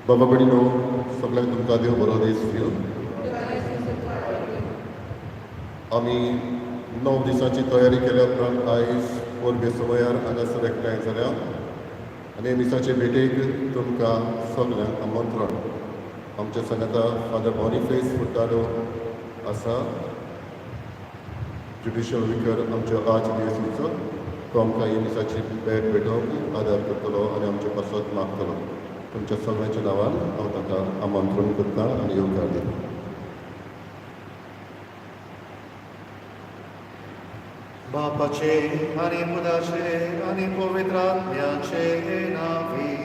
बाबा भयणीनो, सगळ्यांक तुमकां देव बरो दीस दिवं. आमी 9 दिसांची तयारी केल्या उपरांत आयज परबे समयार हांगासर एकठांय जाल्या आनी मिसाचे भेटेक तुमकां सगल्यांक आमंत्रण. आमच्या सांगाता फादर बॉनिफेस फुर्तादो आसा, ज्युडिशियल विकर आमच्या आर्च डियोसीचो. तो आमकां ही मिसाची भेट भेटोवंक आदार करतलो आनी आमचे पासत मागतलो. तुमच्या सगळ्यांच्या नांवान हांव ताका आमंत्रण करता आनी येवकार दिता. बापाचे आनी पुताचे आनी पवित्र आत्म्याचे नांवी.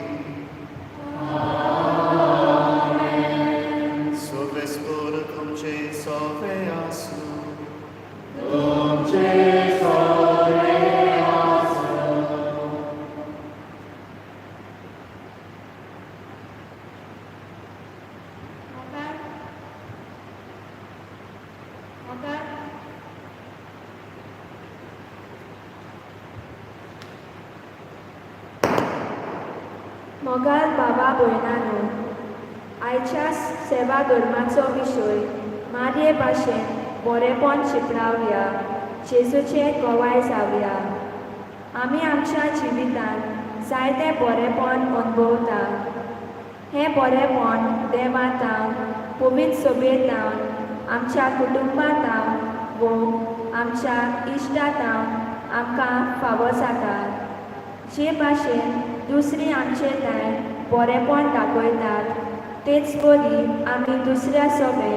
सर्वेस्पर तुमचे सोवे आसूं. तुमचे सोवे आसूं. मोगाळ, मोगाळ. मोगाळ बाबा भयणानो, आयच्या सेवा धर्माचो विशय मारये भाशेन बरेपण शिंपडावया, जेजूचे गवाय जावया. आमी आमच्या जिवितांत जायते बरेपण अनुभवता. हें बरेपण देवा थावन, पवित्र सभे थावन, आमच्या कुटुंबा थावन वो आमच्या इश्टा थावन आमकां फावो जाता. जे भाशेन दुसरी आमचे थांय बरेपण दाखयतात, तेच बरी आमी दुसऱ्या सोबे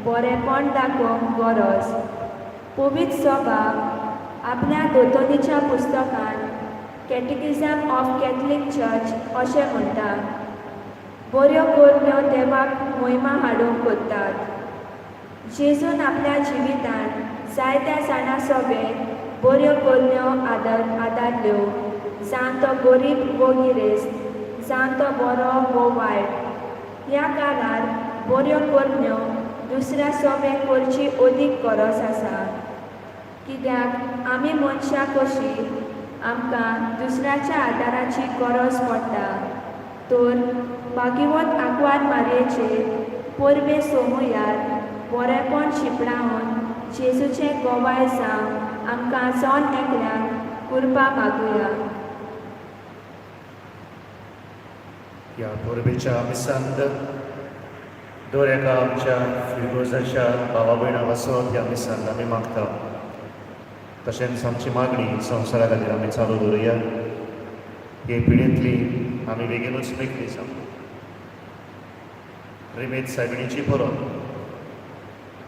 बरेपण दाखोवंक गरज. पवित्र सभा आपल्या दोतोनीच्या पुस्तकान, कॅटिकिजम ऑफ कॅथलीक चर्च, अशें म्हणटा, बऱ्यो करण्यो देवाक मोहिमा हाडूंक करतात. जेजून आपल्या जिवितांत जायत्या जाणां सोबे बऱ्यो करण्यो आदारल्यो, जावन तो गरीब वो गिरेस्त, जावन तो बरो वो वायट. ह्या काळार बऱ्यो करण्यो दुसऱ्या सोबे करची अदीक गरज आसा, कित्याक आमी मनशां कशीं आमकां दुसऱ्याच्या आदाराची गरज पडटा. तर भागीवत आंकवार मारयेचे परबे सोमुयार बरेपण शिंपडावन जेजूचे गवाय जावन आमकां जण एकल्याक कृपा मागुया. ह्या परबेच्या मिसांत दर एका आमच्या फिगर्जाच्या भावा भयणां पासत ह्या मिसांत आमी मागता. तशेंच आमची मागणी संवसारा खातीर आमी चालू दवरुया. हे पिडेंतली आमी बेगीनूच मेकळी जावं. रेमेद सायबिणीची परब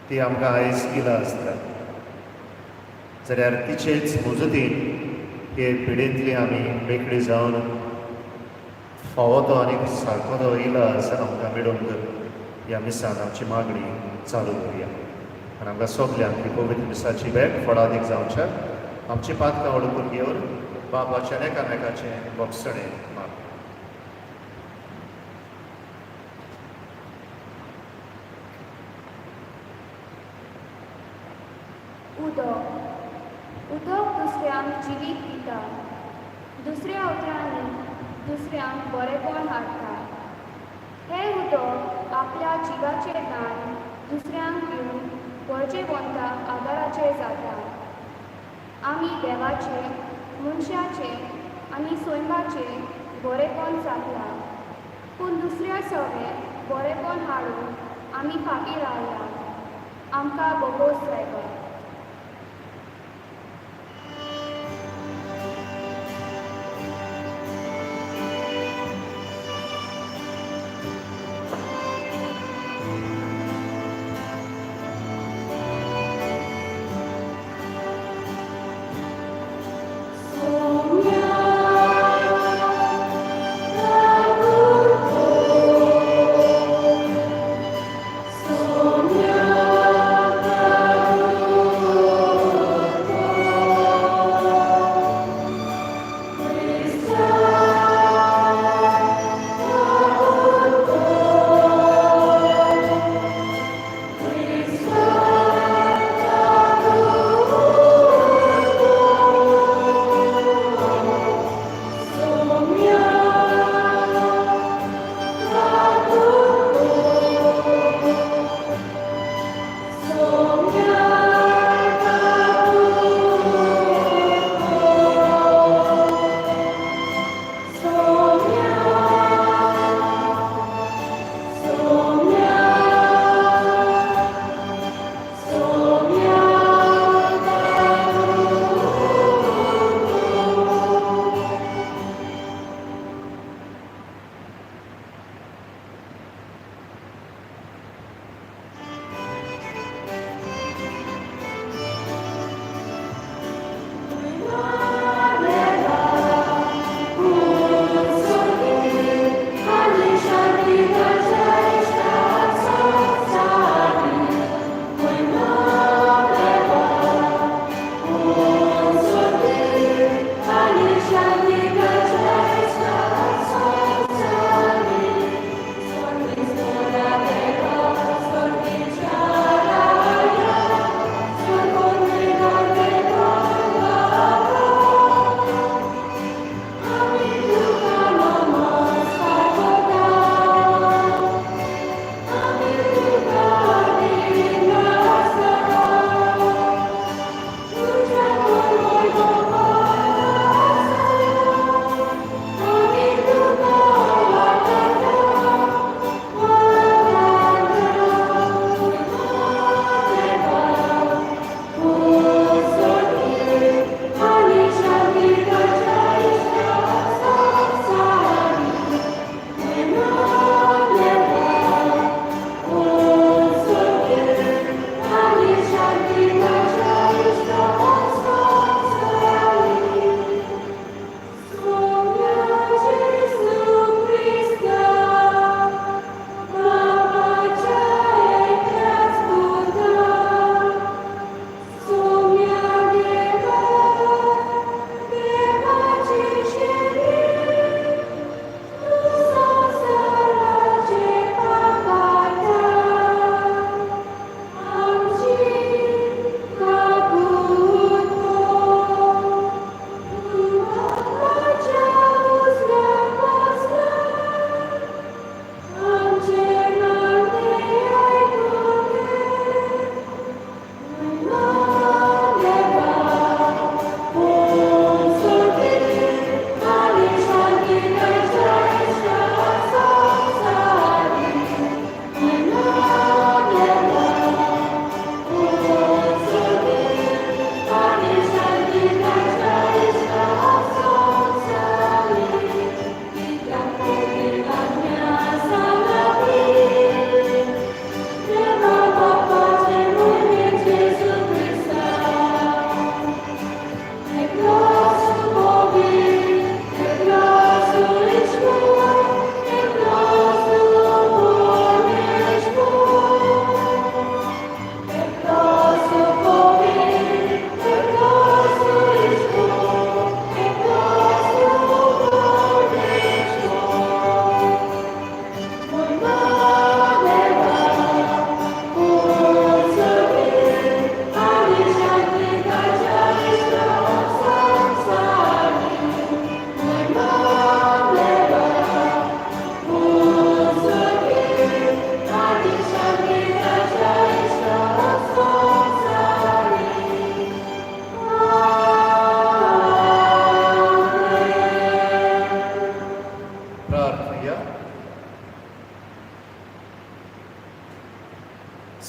ती आमकां आयज इलाज आसता, जाल्यार तिचेच मजतीन हे पिडेंतली आमी मेकळी जावन फावो तो आनी सारको तो इलाज आमकां मेळोवंक ह्या मिसान आमची मागणी चालू दवरुया. आनी आमकां सगल्यांक ही पवित्र मिसाची भेट फळादीक जावच्या आमची पातकां ओळखून घेवन बापाचें, एकामेकाचें भोगसणें माग. उदक, उदक दुसऱ्यांक जिवीत दिता. दुसऱ्या उतरांनी दुसऱ्यांक बरेपण हाडटा. हें उदक आपल्या जिवाचें दान दुसऱ्यांक दिवन गरजेवंताक आदाराचें जाता. आमी देवाचें, मनशाचें आनी सैमाचें बरेपण सादलां, पूण दुसऱ्या सवें बरेपण हाडून आमी फाटीं रावला. आमकां भोगोस जायबा. सोम्या. सोम्या.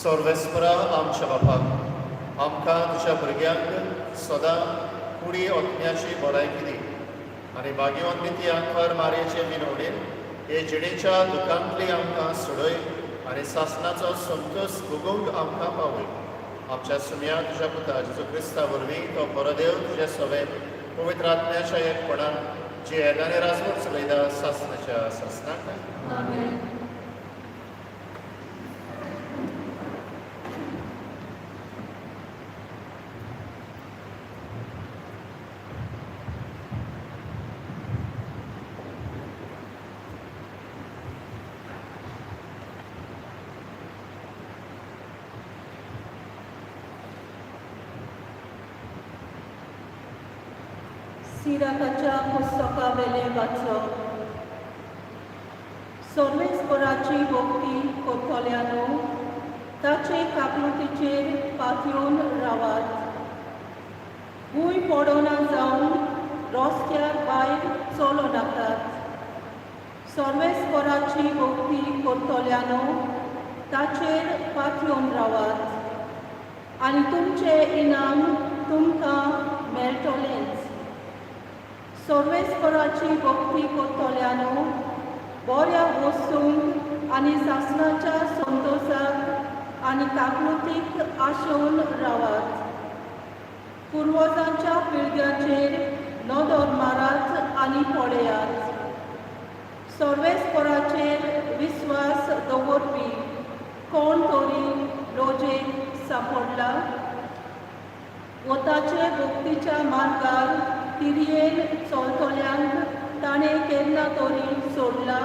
सर्वेस्परा आमच्या बापाक आमकां तुज्या भुरग्यांक सदां कुडी ओतण्याची भलायकी दी आनी भाग्यवंत निती आंकार मारयेचे विनवणेन हे जिणेच्या दुखांतली आमकां सोडय आनी सासणाचो संतोश भोगूंक आमकां पावय. आमच्या सुम्या तुज्या पुता जेजू क्रिस्ता वरवीं तो बरो देव तुज्या सवे पवित्र आत्म्याच्या एकपणान जे येदाने राजवट चलयता सासणाच्या सासणाक. आमेन. सिराकाच्या पुस्तका वेलें वाचप. सर्वेस्पराची भक्ती करतल्यानो ताचे काकळुतीचेर पातयेवन रावात. भूंय पडना जावन रस्त्यार भायर चलो नाकात. सर्वेस्पराची भक्ती करतल्यानो ताचेर पातयेवन रावात आनी तुमचें इनाम तुमकां मेळटलेंच. सर्वेस्पराची भक्ती करतल्यानो बऱ्या वस्तूंक आनी सासणाच्या संतोशाक आनी काकळुतीक आशोवन रावात. पुर्वजांच्या पिळग्यांचेर नदर मारात आनी पळयात. सर्वेस्पराचेर विस्वास दवरपी कोण तरी लोजेक सांपडला वताचे भक्तीच्या मार्गार तिरयेन चलतल्यांक ताणें केन्ना तरी सोडला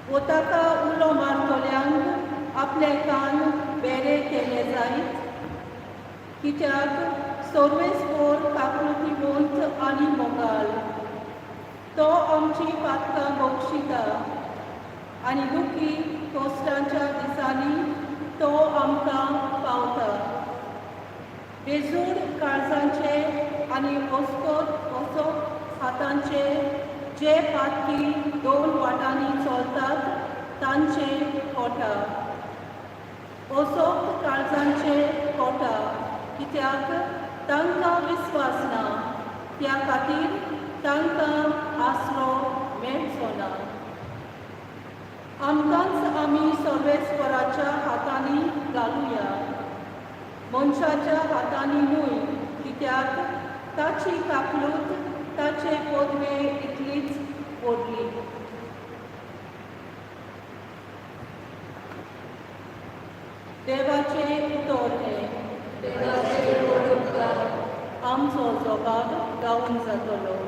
वो ताका उलो मारतल्यांक आपले कान बेरे केले जायत. कित्याक सर्वेस्पोर काकळुतीवंत आनी मोगाळ तो आमची पातकां बक्षिता आनी दुखी कश्टांच्या दिसांनी तो आमकां पावता. बेजूड काळजांचे आनी अस्कोत असो हातांचे जे पातकी दोन वाटांनी चलतात तांचे कोटा असोक्त काळजांचे कोटा कित्याक तांकां विस्वास ना त्या खातीर तांकां आसरो मेळचो ना. आमकांच आमी सर्वेस्पराच्या हातांनी घालुया मनशाच्या हातांनी न्हय कित्याक ताची काकलूत ताचे पदवे इतलीच व्हडली. देवाचें उतर हें. देवाचे व्हड उपकार. आमचो जबाब गावन जातलो.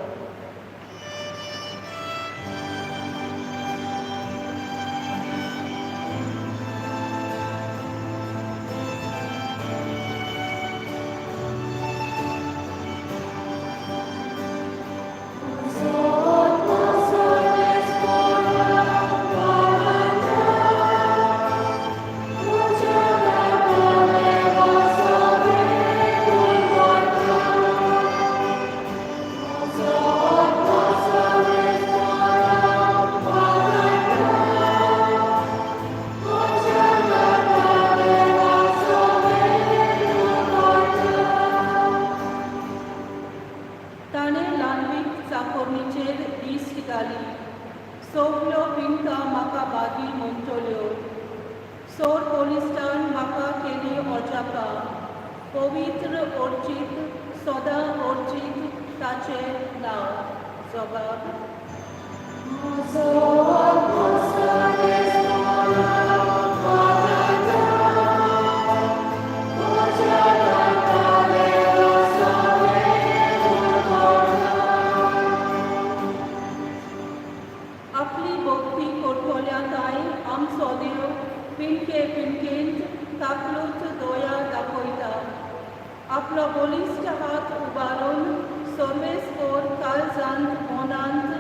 ताणें ल्हानवीक चाकोरणीचेर दिश्ट घाली. सगल्यो पिंका म्हाका बागी म्हणटल्यो. सोर पोलिस्टान म्हाका केली अजापां. पवित्र अर्जीत सदां अर्जीत ताचें नांव. जबाब. आपली भक्ती करतल्या काय आमचो देव पिंके पिंकेंत काकलूत दोया दाखयता. आपलो बळिश्ट हात उबारून सर्वेस्पोर काळजांत मनांत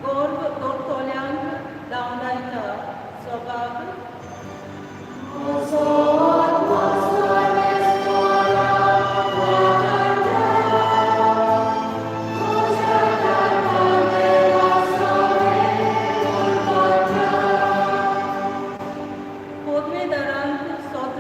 गर्व दवरतल्यांक धांवडायता. जबाब. पदवेदारांक सदां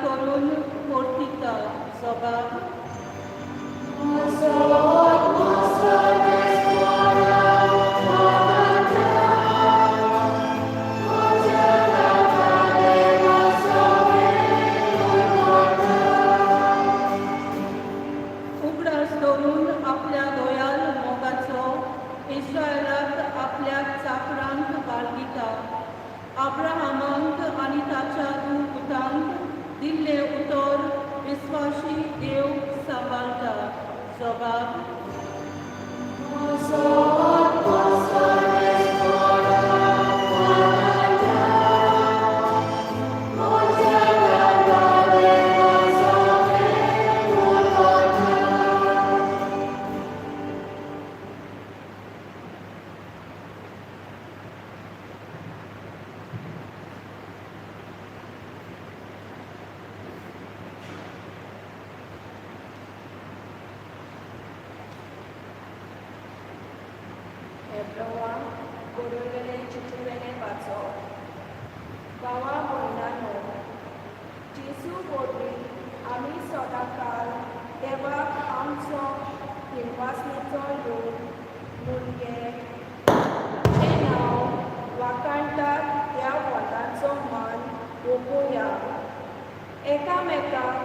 करून परतिता. जबाब. उगडास दवरून आपल्या दोयाल मोगाचो इस्रायलाक आपल्या चाकरांक बाळगिता. अब्राहमाक आनी ताच्या पुतांक दिल्लें उतर विस्वाशी देव सांबाळटा. जबाब. हेब्रवांक बरयलेले चिटयेवेलें वाचप. भावा भयणांनो, जेजू वरवीं आमी सदांकाळ देवाक आमचो दिनवासनेचो योग मुणगे ताचें नांव वाखाणटात त्या व्हडाचो मान ओंपुया. एकामेकाक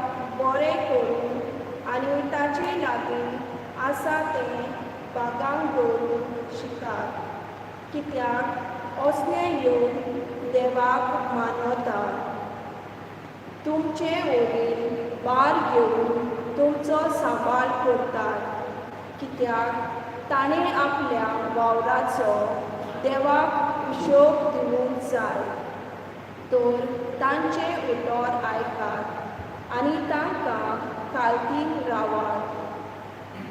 बरें करून आनी ताचे लागीं आसा तें बागांक दवरूंक शिकात, कित्याक असलें योग देवाक मानवता. तुमचे वडील भार घेवन तुमचो सांबाळ करतात, कित्याक ताणें आपल्या वावराचो देवाक हिशोब दिवंक जाय. तर तांचें उतर आयकात आनी तांकां खालतीन रावात.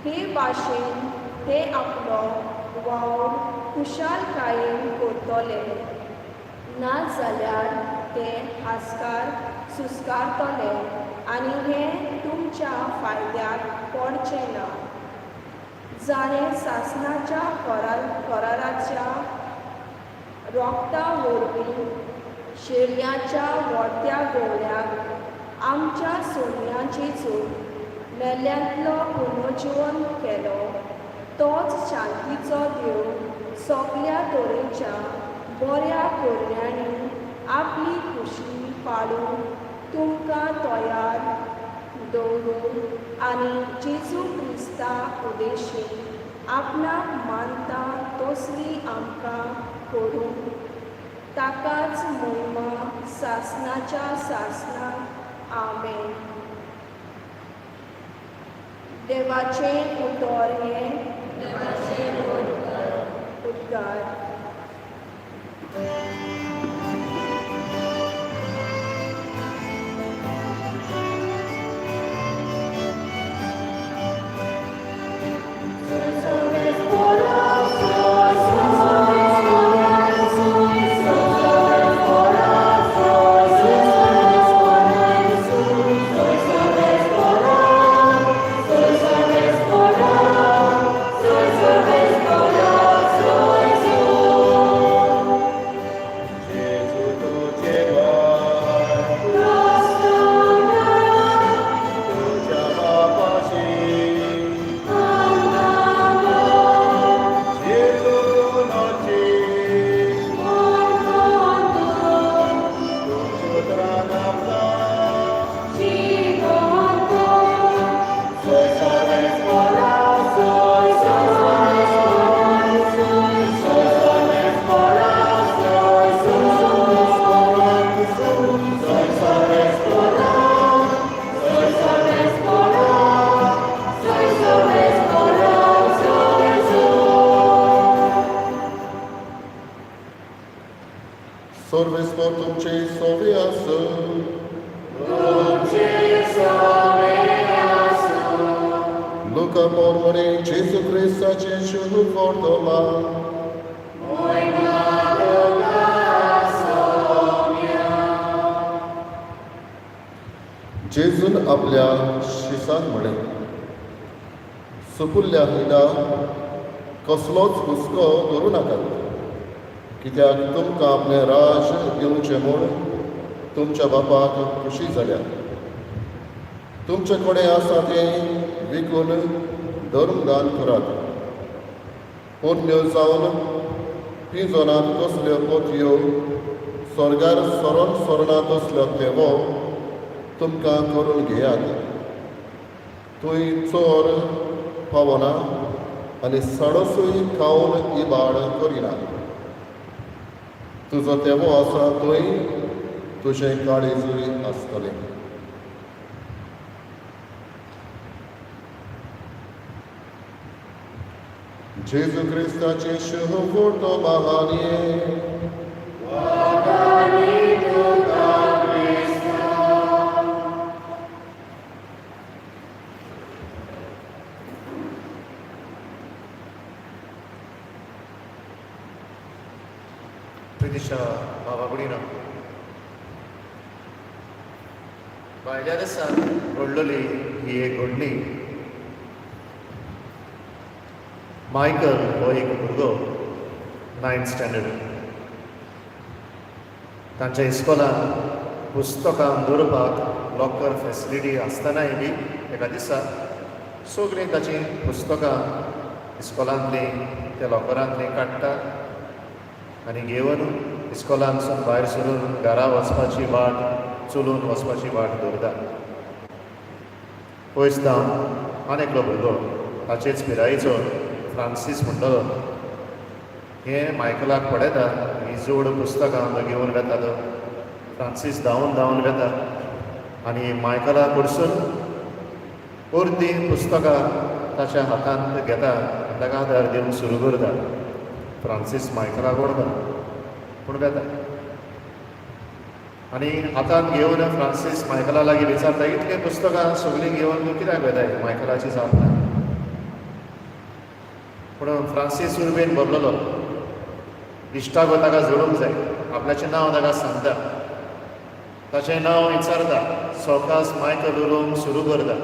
हे भाशेन ते आपलो वावर खुशालकायेन करतले, नाजाल्यार ते हास्कार सुस्कारतले आनी हें तुमच्या फायद्याक पडचें ना. जाणें सासणाच्या कराराच्या रोगता वरवीं शेळयांच्या व्हडत्या गवळ्याक आमच्या सोन्या जेजूक मेल्ल्यांतलो पुनर्जिवन केलो, तोच शांतीचो देव सगल्या तरेच्या बऱ्या करण्यांनी आपली खुशी पाळून तुमकां तयार दवरून आनी जेजू क्रिस्ता उदेशीं आपणाक मानता तसली आमकां करूं, ताकाच म्हयमा सासणाच्या सासणाक. आमेन. देवाचें उतर हें. देवाचे उपकार. उद्गार. जेजू तुझे बाय, तुझ्या बापाशी. जेजू तुझी, तुझ्या उतरान Soy sabes soy sabes soy sabes soy sabes soy sabes soy sabes सर्वेस्पर तुमचे सोवे आसूं. लुका प्रमाणे जेजू क्रिस्ताचे शुभ वर्तमान. जेजून आपल्या शिसांक म्हळें, सुपुल्ल्या हिडा कसलोच हुस्को धरूं नाकात, कित्याक तुमकां आपलें राज दिवचें म्हूण तुमच्या बापाक खुशी जाल्या. तुमचे कडेन आसा तें विकून धर्मदान करात. पोरण्यो जावन पिंजोनात तसल्यो पोतयो, स्वर्गार सरण सरना तसल्यो तेवो तुमकां करून घेयात. थंय चोर पावना आनी साणोसूय खावन इबाड करिना. तुजो तेवो आसा थंय तुजें काळीजूय आसतलें. जेजू क्रिस्ताचे शुभ फोटो महाने. प्रितीच्या बाबा भयणीनो, भायल्या दिसान घडलेली ही एक घडणी. मायकल हो एक भुरगो, नायन्थ स्टँडर्ड. तांच्या इस्कोलान पुस्तकां दवरपाक लॉकर फेसिलिटी आसतनाय बी एका दिसा सगळीं ताचीं पुस्तकां इस्कोलांतलीं त्या लॉकरांतलीं काडटा आनी घेवन इस्कोलांतसून भायर सरून घरा वचपाची वाट, चलून वचपाची वाट दवरता. पयस जावन आनी एकलो भुरगो ताचेच पिरायेचो, फ्रांसीस म्हणटलो, हें मायकलाक पळयता. ही जोड पुस्तकां तो घेवन वेता. तो फ्रांसीस धांवन धांवन वेता आनी मायकला कडसून अर्दी पुस्तकां ताच्या हातांत घेता आनी ताका आदार दिवन सुरू करता. फ्रांसीस मायकलाक वळखना, पूण वेता आनी हातांत घेवन फ्रांसीस मायकला लागीं विचारता, इतलीं पुस्तकां सगळीं घेवन तूं कित्याक वेताय? मायकलाची जाप ना, पूण फ्रांसीस उर्बेन भरलेलो. इश्टागो ताका जोडूंक जाय. आपल्याचें नांव ताका सांगता. ताचें नांव विचारता. सवकास मायकल उलोवंक सुरू करता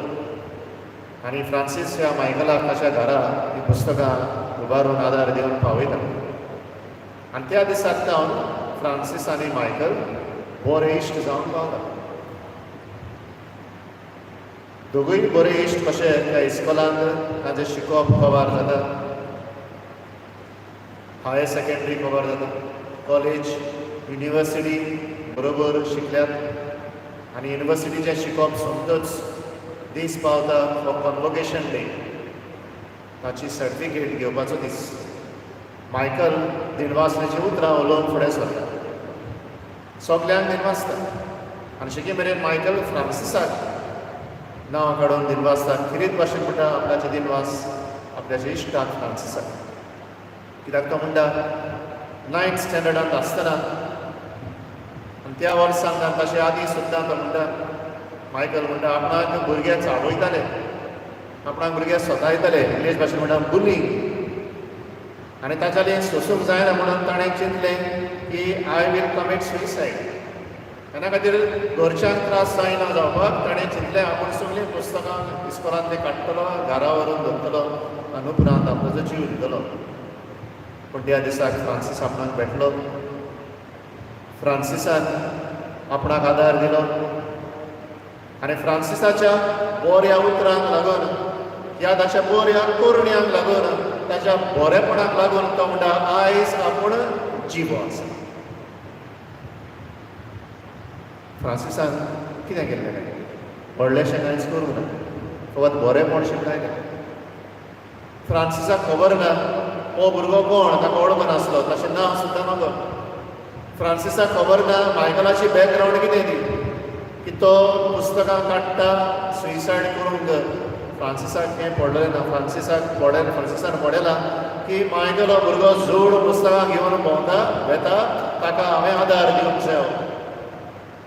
आनी फ्रांसीस ह्या मायकलाक ताच्या घरा हीं पुस्तकां उबारून आदार दिवन पावयता. आनी त्या दिसाक सावन फ्रांसीस आनी मायकल बरे इश्ट जावन पावता. दोगूय बरे इश्ट कशे त्या इस्कोलांत तांचें शिकप कबार जाता, हायर सेकेंडरी कबार जाता, कॉलेज, युनिवर्सिटी बरोबर शिकल्यात. आनी युनिवर्सिटीचें शिकप सोंपतच दीस पावता फॉर कॉन्वोकेशन डे, ताची सर्टिफिकेट घेवपाचो दीस. मायकल दिनवासनेची उतरां उलोवन फुडें सरता, सगल्यांक दिनवासता आनी शेकी मेरेन मायकल फ्रांसिसाक नांव काडून दिनवासता. खेरीत भाशेन म्हणटा आपल्याचे दिनवास आपल्याच्या इश्टाक फ्रांसिसाक, कित्याक तो म्हणटा, नायन्थ स्टँडर्डांत आसतना आनी त्या वर्सान ताचे आदीं सुद्दां, तो म्हणटा, मायकल म्हणटा, आपणाक भुरगे चाबयताले, आपणाक भुरगे सतायताले, इंग्लीश भाशेन म्हणटा बुलींग. आनी ताच्यानी सोंसूंक जायना म्हणून ताणें चिंतलें की I will commit suicide. तेन्ना खातीर घरच्यांक त्रास जायना जावपाक ताणें चिंतलें, आपूण सगळीं पुस्तकां इस्कोलांतलीं काडटलो, घरा व्हरून दवरतलो आनी उपरांत आपलो जीव दितलो. पूण त्या दिसाक फ्रांसीस आपणाक भेटलो. फ्रांसिसान आपणाक आदार दिलो आनी फ्रांसिसाच्या बऱ्या उतरांक लागून, ह्या ताच्या बऱ्या करण्यांक लागून, ताच्या बरेपणाक लागून तो म्हणटा, आयज आपूण जिवो आसा. फ्रांसिसान कितें केल्लें काय? व्हडलेशें कांयच करूंक ना, फकत बरेपण शिकयलें. फ्रांसिसाक खबर ना हो भुरगो कोण, ताका वळखनासलो, ताचें नांव सुद्दां नजो. फ्रांसिसाक खबर ना मायकलाची बॅकग्रावंड कितें ती, की तो पुस्तकां काडटा सुसायड करूंक. फ्रांसिसाक हें पडलेलें ना. फ्रांसिसाक पडले, फ्रांसिसान पळयलां की मायकल हो भुरगो जोड पुस्तकां घेवन भोंवता वेता, ताका हांवें आदार दिवंक जायो,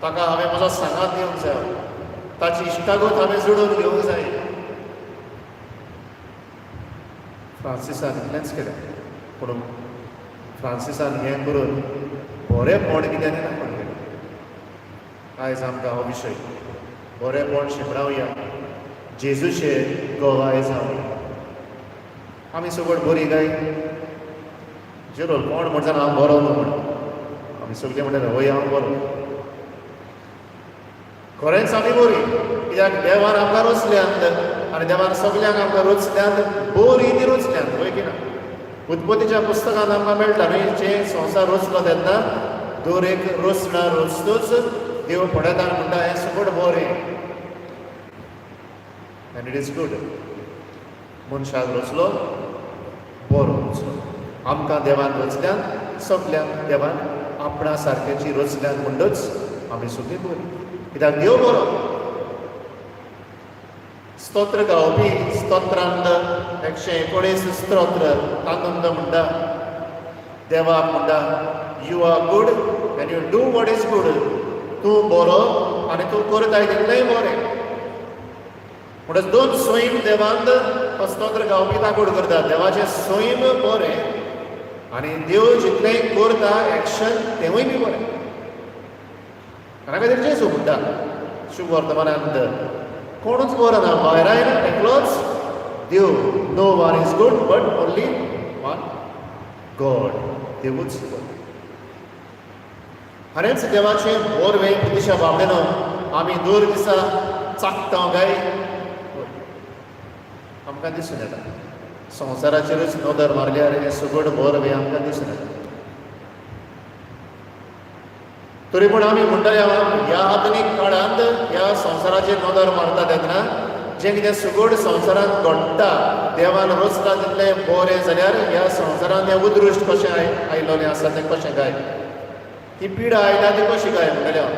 ताका हांवें म्हजो सांगात दिवंक जायो, ताची इश्टागत हांवें जोडून घेवंक जाय. फ्रांसिसान इतलेंच केलें. पूण फ्रांसिसान हें करून बरेंपण कितें दाखोवन गेलें. आयज आमकां हो विशय, बरेंपण शिंपडावया, जेजूचे गवाय जावया. आमी सगळं बरी काय जेरोल? कोण म्हणटा हांव बरो न्हू म्हण? आमी सगळीं म्हणटा, हय, हांव बरो. खरेंच आमी बरी, कित्याक देवान आमकां रचल्यांत आनी देवान सगल्यांक आमकां रचल्यांत, बरी ती रचल्यांत, वय की ना? उत्पत्तीच्या पुस्तकांत आमकां मेळटा न्हय, जे संवसार रचलो तेन्ना दर एक रचना रचतूच देव पळयता आनी म्हणटा हें सगळें बरें, एंड it is good. मनशाक रचलो, बरो रचलो. आमकां देवान रचल्यान, सगल्यांक देवान आपणा सारक्याची रचल्यान, म्हणटच आमी सगळीं बरी, कित्याक देव बरो. स्तोत्र गावपी स्तोत्रांत 119 स्तोत्र तातूंत म्हणटा, देवाक म्हणटा, you are good and you do what is good. तूं बरो आनी तूं करताय तितलेंय बरें. म्हणटच दोन सैम देवांत हो स्तोत्र गावपी दाखोड करता. देवाचें सैम बरें आनी देव जितलें करता एक्शन तेंवूय बी बरें. हांगा खातीर जेजू म्हणटा शुभ वर्तमानांत, कोणूच बरो ना भायर आयना, एकलोच देव. No one is good but only one, God. देवूच बरो. खरेंच देवाचें बोरवें दिशा बाबडेनो आमी दर दिसा चाकता काय? आमकां दिसून येता. संवसाराचेरूच नदर मारल्यार हें सुगड बोरवें आमकां दिसून येता. तरी पूण आमी म्हणटले, ह्या आधुनीक काळांत ह्या संवसाराचेर नदर मारता तेन्ना जें कितें सुगड संवसारांत घडटा, देवान रचता तितलें बरें जाल्यार ह्या संवसारांत हें उदृश्ट कशें आयलोलें आसा तें कशें काय? ती पिडा आयल्या ती कशी काय? म्हणटले हांव,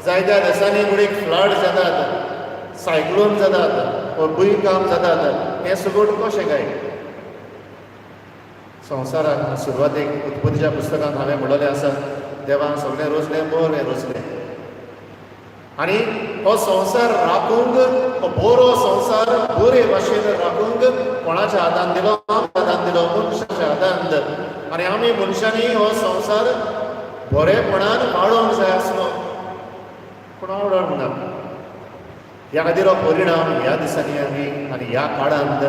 जायत्या देशांनी गुडीक फ्लड जातात, सायक्लोन जातात वा भुंयकांप जातात, हें सुगड कशें काय? संवसाराक सुरवातेक उत्पत्तीच्या पुस्तकांत हांवें म्हणलेलें आसा, देवान सगळें रोजलें, बरें रोजलें. आनी हो संवसार राखूंक, हो बरो संवसार बरे भाशेन राखूंक कोणाच्या हातान दिलो? आमच्या हातान दिलो, मनशाच्या हातान. आनी आमी मनशांनी हो संवसार बरेपणान वाडोवंक जाय आसलो, पूण वाडोवंक ना. ह्या खातीर हो परिणाम ह्या दिसांनी आमी आनी ह्या काळांत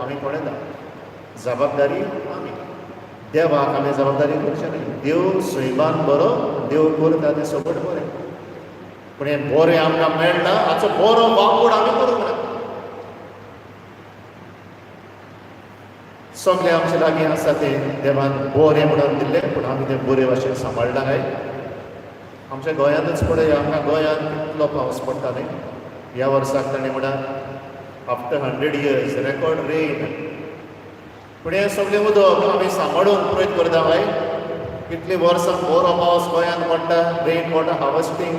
आमी पळयता. जबाबदारी आमी, देवाक आमी जबाबदारी करचे न्हय. देव सैमान बरो, देव करता तें सगळें बरें, पूण हें बरें आमकां मेळना, हाचो बरो वापर आमी करूंक ना. सगळें आमचे लागीं आसा तें देवान बरें म्हणून दिल्लें, पूण आमी तें बरे भाशेन सांबाळना काय? आमच्या गोंयांतूच पळय, आमकां गोंयांत कितलो पावस पडटा न्हय. ह्या वर्साक ताणें म्हणा आफ्टर 100 इयर्स रेकॉर्ड रेन. पूण हें सगळें उदक आमी सांबाळून प्रयत्न करता काय? कितलीं वर्सां बरो पावस गोंयांत पडटा, रेन वॉटर हार्वस्टींग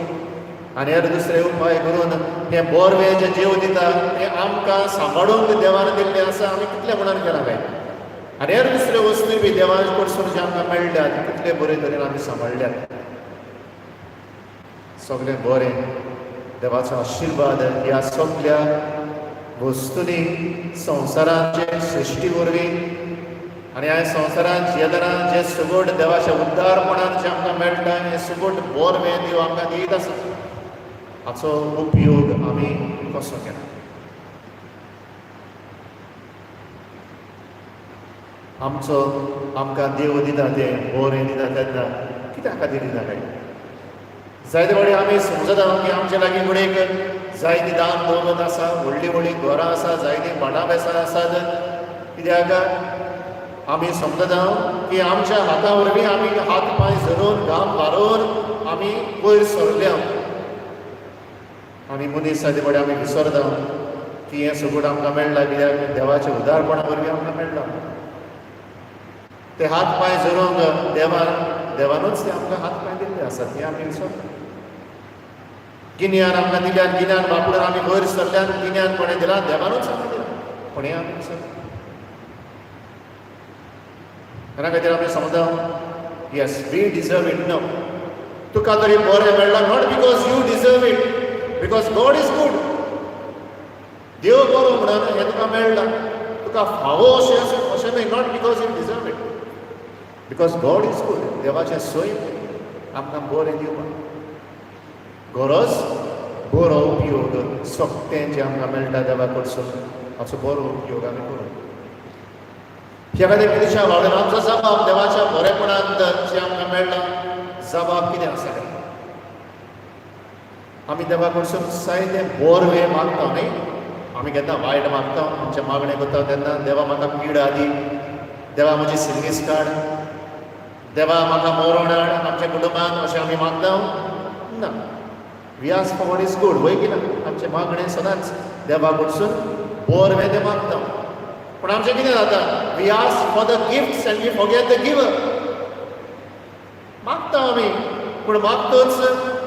आनी हेर दुसरे उपाय करून हें बोरवें जें जीव दिता तें आमकां सांबाळून देवान दिल्लें आसा, आमी कितलें म्हणून केलां काय? आनी हेर दुसऱ्यो वस्तूय बी देवा कडसून जे आमकां मेळ्ळ्यात, कितले बरे तरेन आमी सांबाळ्ळ्यात. सगळें बरें देवाचो आशिर्वाद ह्या सगल्या वस्तूंनी, संवसाराचे सृश्टी वरवीं आनी ह्या संवसारांत जियेतना जें सुगट देवाच्या उद्दारपणान जें आमकां मेळटा, हें सुगट बोरवें देव आमकां दीत आसा, हाचो उपयोग आमी कसो केला? आमचो आमकां देव दिता तें बरें दिता तेन्ना कित्या खातीर दिता काय? जायते फावटी आमी समजता की आमचे लागीं फुडें जायती दान दौलत आसा, व्हडलीं व्हडलीं घरां आसा, जायतीं भाटां बेसां आसात, कित्याक आमी समजता की आमच्या हाता वरवीं आमी हात पांय झरोवन घाम मारून आमी वयर सरल्या. आमी मनीस जायते फावटी आमी विसरता की हें सगळें आमकां मेळ्ळां कित्याक? देवाच्या उदारपणा वरवीं आमकां मेळ्ळां ते. हात पांय झरोवंक देवान, देवानूच ते आमकां हात पांय दिल्ले आसात, हे आमी विसरता. गिन्यान आमकां दिल्यान, गिन्यान वापरून आमी वयर सरल्यान, गिन्यान कोणें दिलां? देवानूच आमकां दिलां, पूण हें आमी विसरता. तेन्ना खातीर आमी समजा, yes, we deserve it, no. तुका तरी बरें मेळ्ळां not because you deserve it, because God is good. देव बरो म्हणून हें तुका मेळ्ळां, तुका फावो अशें अशें न्हय. Not because you deserve it, because God is good. देवाचें सैम आमकां बरें दिवपाक गरज, बरो उपयोग सगळें जें आमकां मेळटा देवा कडसून हाचो बरो उपयोग आमी करूं. ह्या खातीर कितें वावडून आमचो जबाब देवाच्या बरेपणांत जें आमकां मेळ्ळां, जबाब कितें आसा काय? आमी देवा कडसून जायते बोरवे मागता न्ही. आमी केन्ना वायट मागता, आमचें मागणें करता तेन्ना देवा म्हाका पिडा दी, देवा म्हजी सिरवीस काड, देवा म्हाका मरण हाड आमच्या कुटुंबान, अशें आमी मागता ना. We ask for what is good, वय की ना? आमचें मागणें सदांच देवा कडसून बोरवें तें मागता. पूण आमचें कितें जाता, we ask for the gifts and we forget the giver. मागता आमी, पूण मागतच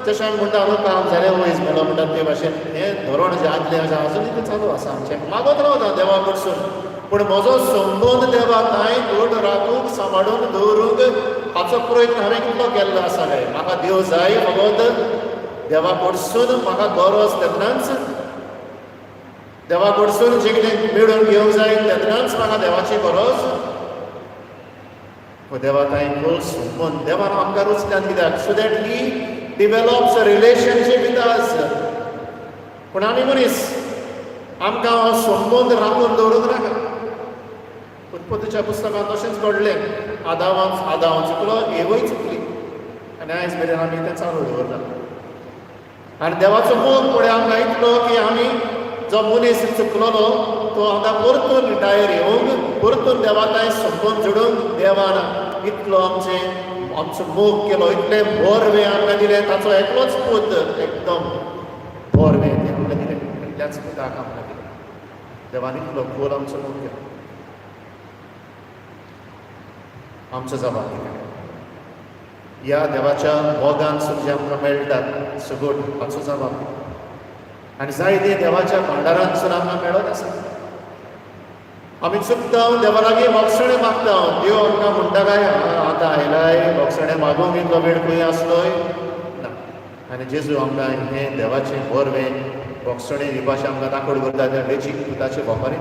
जशें आमी म्हणटा न्हू, काम जालें वयस मेलो म्हणटा ते भाशेन हें धोरण जें आदलें अशें आजून तें चालू आसा आमचें. मागत रावता देवा कडसून, पूण म्हजो संबंद देवा कांय घट राखूंक, सांबाळून दवरूंक हाचो प्रयत्न हांवें कितलो केल्लो आसा काय? म्हाका देव जाय फकत देवा कडसून म्हाका गरज तेन्नाच, देवा कडसून जें कितें मेळोवन घेवंक जाय तेन्नाच म्हाका देवाची गरज. देवा कांय खोल संबंद देवान आमकां रुचल्यान कित्याक? So that he develops a relationship with us. पूण आमी मनीस आमकां हो संबंद राखून दवरूंक नाका. उत्पत्तीच्या पुस्तकांत तशेंच घडलें. आदावान, आदाव चुकलो, एवय चुकली आनी आयज मेरेन आमी तें चालू दवरला. आनी देवाचो मोग फुडें आमकां इतलो की आमी जो मनीस चुकलोलो तो आतां परतून रिटायर येवंक, परतून देवा कांय संबंद जोडूंक देवान इतलो आमचें आमचो मोग केलो, इतलें बोरवें आमकां दिलें. ताचो एकलोच पूत, एकदम बोरवें तें आमकां दिलें, एकल्याच पुताक आमकां दिलें. देवान इतलो खोल आमचो मोग केलो. आमचो जबाब कितें? ह्या देवाच्या मोगान जें आमकां मेळटा सगट, हाचो जबाब कितें? आनी जायते देवाच्या भांडारांतसून आमकां मेळत आसा. आमी चुकता, देवा लागीं भोगसणें मागता. देव आमकां म्हणटा काय आतां आयलाय भोगसणें मागूंक, इतलो वेळ खंय आसलोय ना? आनी जेजू आमकां हें देवाचें बोरवें भोगसणें दिवपाचें आमकां दाखोड करता त्या वेचीक पुताचे बोपारी.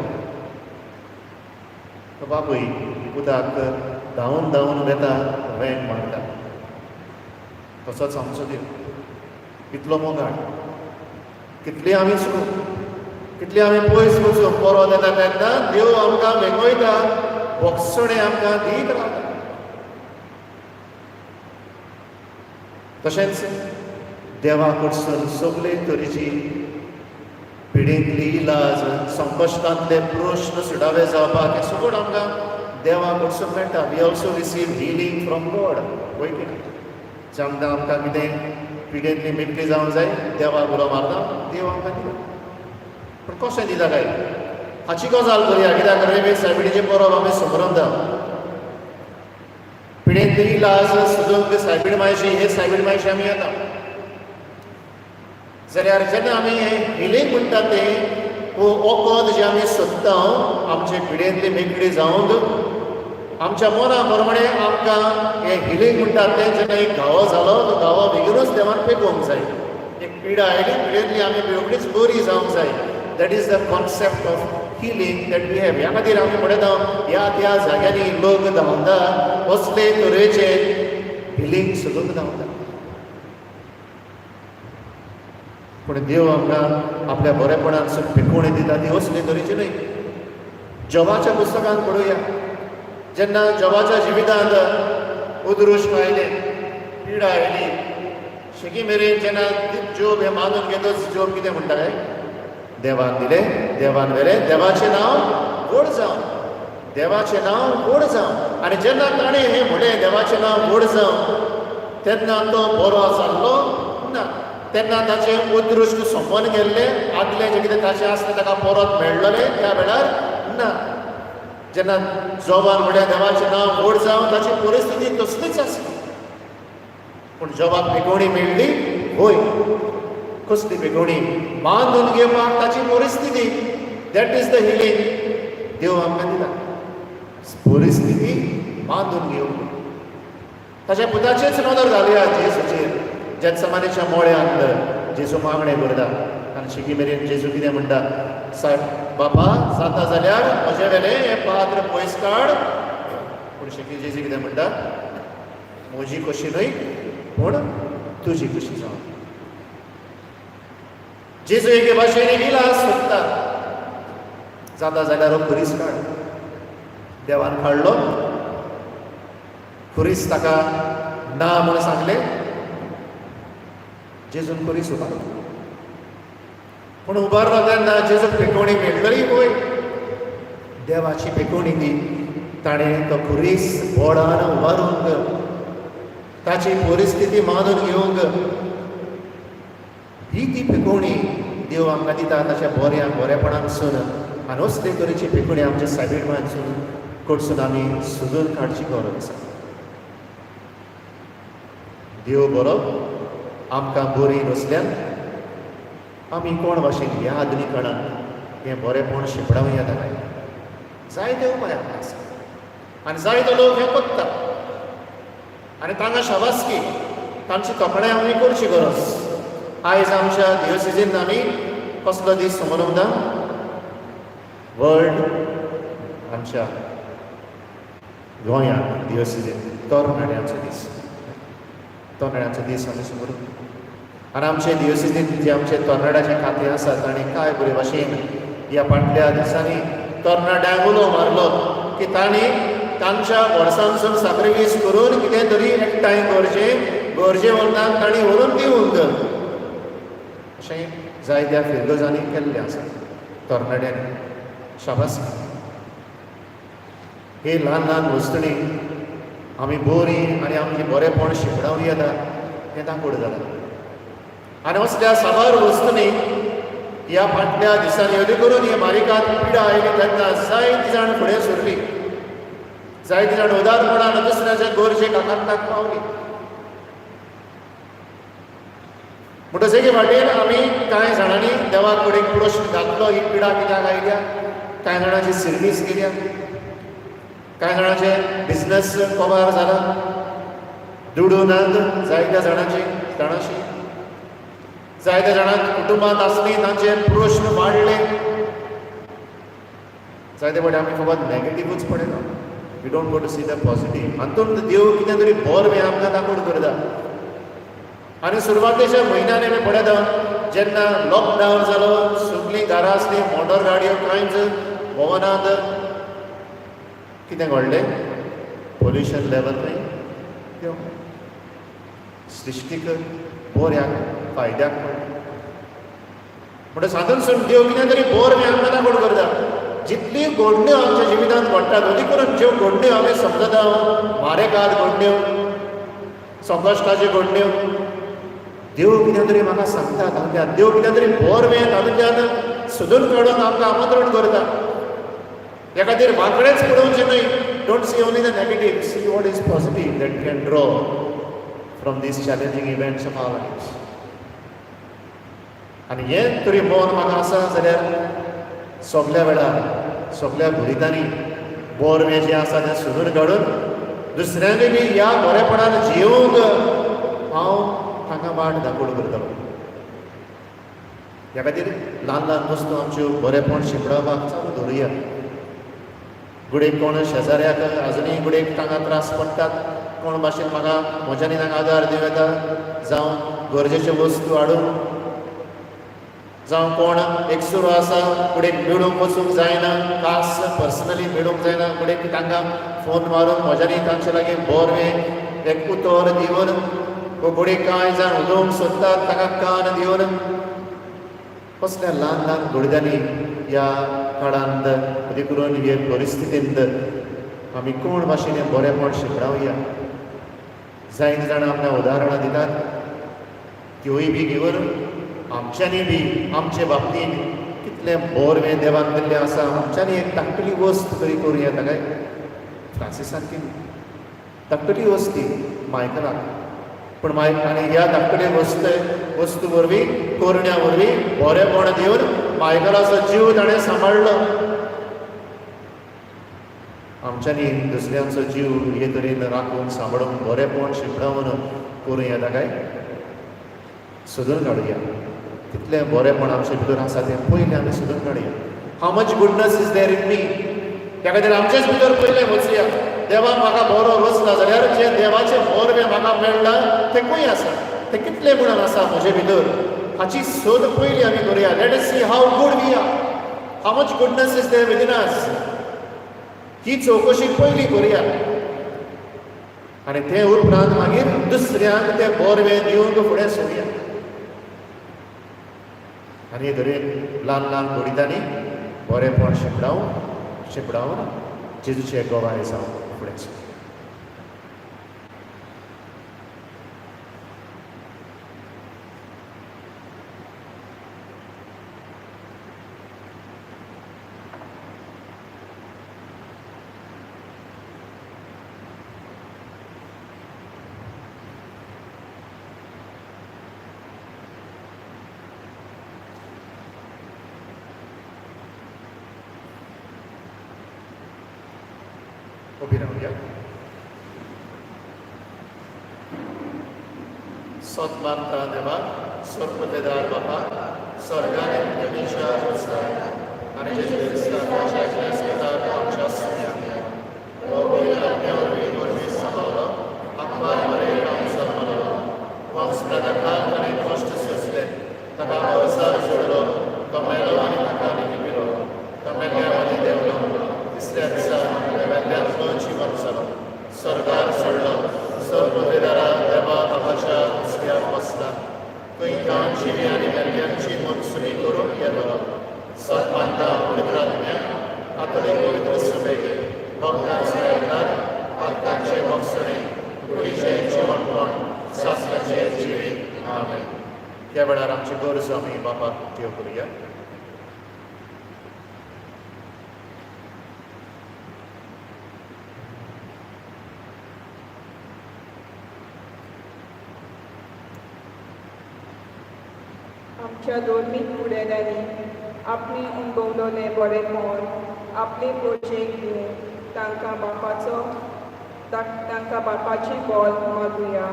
तो बापूय पुताक धांवून धांवून वेता, वेंग मारता. तसोच आमचो देव इतलो मोगाळ. कितली आमी चुकूं, कितली आमी पयस वचूं, परत येता तेन्ना देव आमकां वेंगयता, भोगसणें आमकां दीत रावता. तशेंच देवा कडसून सगळे तरेची पिडेंतली इलाज, संकश्टांतले प्रश्न सुटावे जावपाक हें सगळें आमकां देवा कडसून मेळटा. We also receive healing from God, वय की ना? जेन्ना आमकां कितें पिडेंतली मेकळी जावंक जाय, देवाक उलो मारता, देव आमकां दिता. पूण कशें दिता काय हाची गजाल करुया, कित्याक रेमेद सायबिणीचें परब आमी समरंदा. पिडेंतली इलाज सोदूंक सायबीण मायशी, हे सायबीण मायशी आमी येता. जाल्यार जेन्ना आमी हें हिलींग म्हणटा तें वखद जें आमी सोदता आमचे पिडेंतली मेकळी जावंक, आमच्या मना प्रमाणे आमकां हें हिलींग म्हणटा तें जेन्ना एक घावो जालो तो घावो बेगीनूच देवान पेकोवंक जाय. एक पिडा आयली, पिडेंतली आमी रोखडीच बरी जावंक जाय. That is the concept of healing that we have. ह्या खातीर आमी म्हणटा ह्या त्या जाग्यांनी लोक धांवता, असले तरेचे हिलींग सोदूंक धांवता. पूण देव आमकां आपल्या बरेपणान पेकोवणी दिता ती असले तरेची न्हय. जवाच्या पुस्तकांत पळोवया, जेन्ना जवाच्या जिवितांत उदृश्ट आयलें, पिडा आयली, शेकी मेरेन जेन्ना जोब हें मानून घेतच जोब कितें म्हणटा काय? देवान दिलें, देवान व्हेलें, देवाचें नांव व्हड जावं, देवाचें नांव व्हड जावं. आनी जेन्ना ताणें हें म्हणलें देवाचें नांव व्हड जावं, तेन्ना तो बरो जाल्लो ना. तेन्ना ताचें उदृश्ट सोंपोन गेल्लें, आदलें जें कितें ताचें आसलें ताका परत मेळ्ळलें त्या वेळार ना. जेन्ना जोबान म्हळ्यार देवाचें नांव व्हड जावं, ताची परिस्थिती तसलीच आसली. पूण जोबाक पेकोवणी मेळ्ळी होय. कसली पेकोवणी? बांदून घेवपाक ताची परिस्थिती. That is the healing देव आमकां दिता, परिस्थिती बांदून घेवंक. ताच्या पुताचेच नदर घालया जेजूचेर. जेत्समानीच्या मोळ्यांत जेजू मागणें करता आनी शिकी मेरेन जेजू कितें म्हणटा? सायब बापा, जाता जाल्यार म्हजें वेलें हें पात्र पयस काड. पूण शेकी जेजू कितें म्हणटा? म्हजी कशी न्हय पूण तुजी कशी जावं. जेजू एके भाशेन एक इलाज सोदता, जाता जाल्यार हो खुरीस काड. देवान काडलो खुरीस, ताका ना म्हूण सांगलें, जेजून खुरीस उबारलो. पूण उबारलो तेन्ना जेजूक पेकोवणी मेळटली पळय, देवाची पेकोवणी ती. ताणें तो खुरीस बोडान उबारूंक, ताची परिस्थिती मानून घेवंक, ही ती पेकोवणी देव आमकां दिता ताच्या बऱ्या बरेपणांतसून. आनी असले तरेची पेकोवणी आमच्या सायबीण कडसून आमी सोदून काडची गरज आसा. देव बरो आमकां बरी नसल्यान आमी कोण भाशेन ह्या आधुनिकणांत हें बरेपण शिंपडावं येता काय? जायते उपाय आमकां आसा आनी जायते लोक हें करता आनी तांकां शाबासकी, तांची तोखणाय आमी करची गरज. आयज आमच्या दिवसीजीन आमी कसलो दीस मनोवता? वर्ल्ड आमच्या गोंयांत दिवसीजीन तरणाट्यांचो दीस, तरणाट्यांचो दीस आमी समोर. आनी आमचे दिवसीजीन जे आमचे तरणाट्याचे खातें आसा, तांणी काय बरे भाशेन ह्या फाटल्या दिसांनी तरणाट्यांक उलो मारलो की तांणी तांच्या वर्सांसून साक्रिफीस करून कितें तरी एकठांय गरजे गरजेवंतांक तांणी व्हरून दिवंक. अशें जायत्या फिरगजांनी केल्लें आसा तरणाट्यांनी. शाबास. हे ल्हान ल्हान वस्तुंनी आमी बरी आनी आमचें बरेपण शिंपडावन येता हें दाखोवड जालां. आनी असल्या साबार वस्तुंनी ह्या फाटल्या दिसांनी अदी करून ही मारिकात पिडा आयली तेन्ना जायती जाण फुडें सरली, जायती जाण उदारपणान दुसऱ्याच्या गरजेक आकांताक पावली. म्हणटच एके वाटेन आमी कांय जाणांनी देवा कडेन प्रश्न घातलो, ही पिडा कित्याक आयल्या? कांय जाणांची सिर्वीस गेल्या, कांय जाणांचे बिजनस कबार जाला, दुडू नात जायत्या जाणांचे जाणांशी, जायत्या जाणांक कुटुंबांत आसली तांचे प्रश्न वाडले. जायते फावटी आमी फकत नॅगेटिवूच पळयता, we don't go to see the positive. हातूंत देव कितें तरी बरें आमकां दाखोवन करता. आनी सुरवातेच्या म्हयन्यान आमी पळयता, जेन्ना लॉकडावन जालो, सगळीं घरां आसलीं, मोटर गाडयो कांयच भोंवनात, कितें घडलें? पोल्युशन लेवल खंय देंवलें. सृश्टीक बऱ्याक फायद्याक पडलें. म्हणटच हातूंतसून देव कितें तरी बरें आमकां दाखोवन करता. जितली घडण्यो आमच्या जिवितांत घडटात, अदी करून ज्यो घडण्यो आमी समजता मारेकार घडण्यो, संकश्टाच्यो घडण्यो, देव कितें तरी म्हाका सांगता तातूंतल्यान, देव कितें तरी बरें तातूंतल्यान सोदून काडून आमकां आमंत्रण करता. ह्या खातीर वांकडेच पळोवचें न्हय. Don't see only the negative, see what is positive that can draw from these challenging events of our life. आनी हें तरी मन म्हाका आसा जाल्यार सगल्या वेळार सगल्या घडितांनी बरें जें आसा तें सोदून काडून दुसऱ्यांकय बी ह्या बरेपणान जियोवंक हांव तांकां वाट दाखोवन करतलो. ह्या खातीर ल्हान ल्हान वस्तू आमच्यो बरेपण शिंपडावपाक चालू दवरुया. घडयेक कोण शेजाऱ्याक आजुनूय घडयेक तांकां त्रास पडटात, कोण भाशेन म्हाका म्हज्यानी तांकां आदार दिवं येता, जावं गरजेच्यो वस्तू हाडून, जावं कोण एकसुरो आसा, घडयेक मेळूंक वचूंक जायना, खास पर्सनली मेळूंक जायना, घडयेक तांकां फोन मारून म्हज्यानी तांचे लागीं बरें एक उतर दिवन, घडयेक कांय जाण उलोवंक सोदतात तांकां कान दिवन, कसल्या ल्हान ल्हान गडद्यांनी ह्या काळांत अदी करून हे परिस्थितींत आमी कोण भाशेन हें बरेपण शिंपडावया. जायते जाणां आमकां उदाहरणां दितात, त्योय बी घेवन आमच्यांनी बी आमचे बाबतींत कितलें बरें देवान दिल्लें आसा, आमच्यांनी एक धाकटुली वस्त तरी करूं येता काय? फ्रांसिसान केली धाकटुली वस्त ती मायकलाक, पूण माय आनी ह्या धाकटुले वस्तू वरवीं, करण्या वरवीं बरेपण दिवन मायकलाचो जीव ताणें सांबाळ्ळो. आमच्यांनी दुसऱ्यांचो जीव हे तरेन राखून सांबाळून बरेपण शिंपडावन करूं येता काय? सोदून काडुया. कितलें बरेपण आमचे भितर आसा तें पयलें आमी सोदून काडुया. How much goodness is there in me? त्या खातीर आमचेच भितर पयलें वचया. देवान म्हाका बरो रचला जाल्यार जें देवाचें बरें म्हाका मेळ्ळां तें खंय आसा, तें कितलें म्हणून आसा म्हजे भितर, हाची सोद पयली आमी करुया. Let us see how good we are, how much goodness is there within us. ही चवकशी पयली करुया आनी ते उपरांत मागीर दुसऱ्यांक तें बरें दिवंक फुडें सरुया. आनी हे तरेन ल्हान ल्हान घडितांनी बरेंपण शिंपडावन शिंपडावन जेजूचे गोवाय जावन फुडें सरया. उबी रावया. सत मानता देवा, सर्वतेदार बापा, स्वर्गाने पृथ्वीच्या आसा आनी जेजू क्रिस्ताच्या क्रिस्तार आमच्या सुन्या हो पवित्र आत्म्या वरवीं वरवीं सांबाळलो, आत्मा बरें रावन जल्मलो, वंश आनी कश्ट सोंसले, ताका अवसार सोडलो, तो मेलो आनी ताका लिपिलो, तो मेल्ल्या मदीं देंवलो, तिसऱ्या दिसा मेल्ल्यांतलो जिवन जालो, स्वर्गार सोडलो, सर्वतेदारा देवा बाबाच्या उजव्यार बसला, थंय ताण जिवी आनी मेल्ल्यांची मनसुनी करून येतलो. सत मानता पवित्र आत्म्याक, कातोलीक पवित्र सभेक, भक्तांचे आधार, भक्तांचे भोगसणे, कुडीचें जिवनपण, सासणाचें जिवीत. आमेन. ह्या वेळार आमची गरजो आमी बापाक उक्त्यो करुया. आमच्या धर्मीक फुडाऱ्यांनी आपणी अणभवलोलें बरेपण आपले प्रजेक दिवन तांकां बापाचो तांकां बापाची बोल मागुया.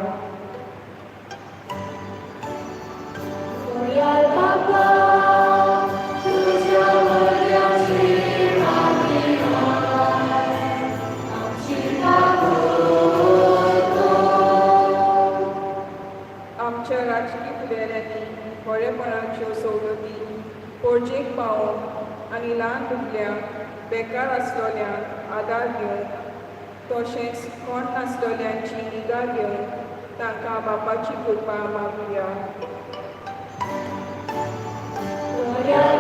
बापा, तुज्या भुरग्याची मागणी आमची काकूट. आमच्या राजकी फुडाऱ्यांनी बरेपणाच्यो सवलती पोरजेक पावोवंक आनी ल्हान भुरग्यांक बेकार आसलोल्यांक आदार दिवंक तशेंच कोण नासलोल्यांची निगा घेवंक तांकां बापाची कृपा मागुया.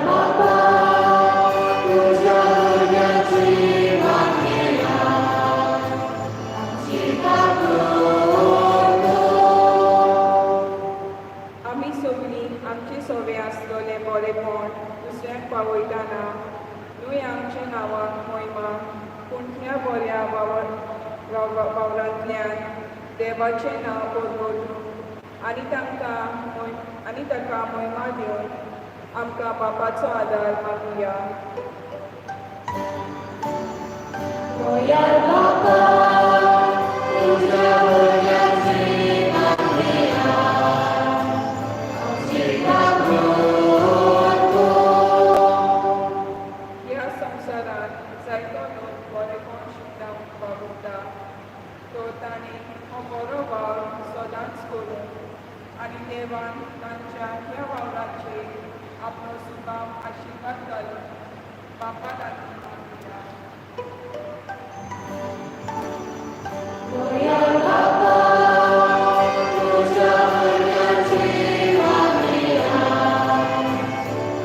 बापा, तुज्या भुरग्याची मागणी आमची काकूट. आमी सगळीं आमचे सोवे आसलोलें बरेपण दुसऱ्यांक पावयतना न्हय आमच्या नांवाक मोहिमा पूण ह्या बऱ्या वावरांतल्यान देवाचें नांव परगटून आनी तांकां आनी ताका मोहिमा दिवन आमकां बापाचो आदार मागुया. बापा, तुज्या भुरग्याची मागणी आमची काकूट. ह्या संवसारांत जायतो लोक बरेपण शिंपडावंक वावुरता तो ताणें हो बरो वावर सदांच करूंक आनी देवान तांच्या ह्या वावराचेर आपलो सुगाम आशिर्वाद घालून बापा लागीं मागुया. बापा, तुज्या भुरग्याची मागणी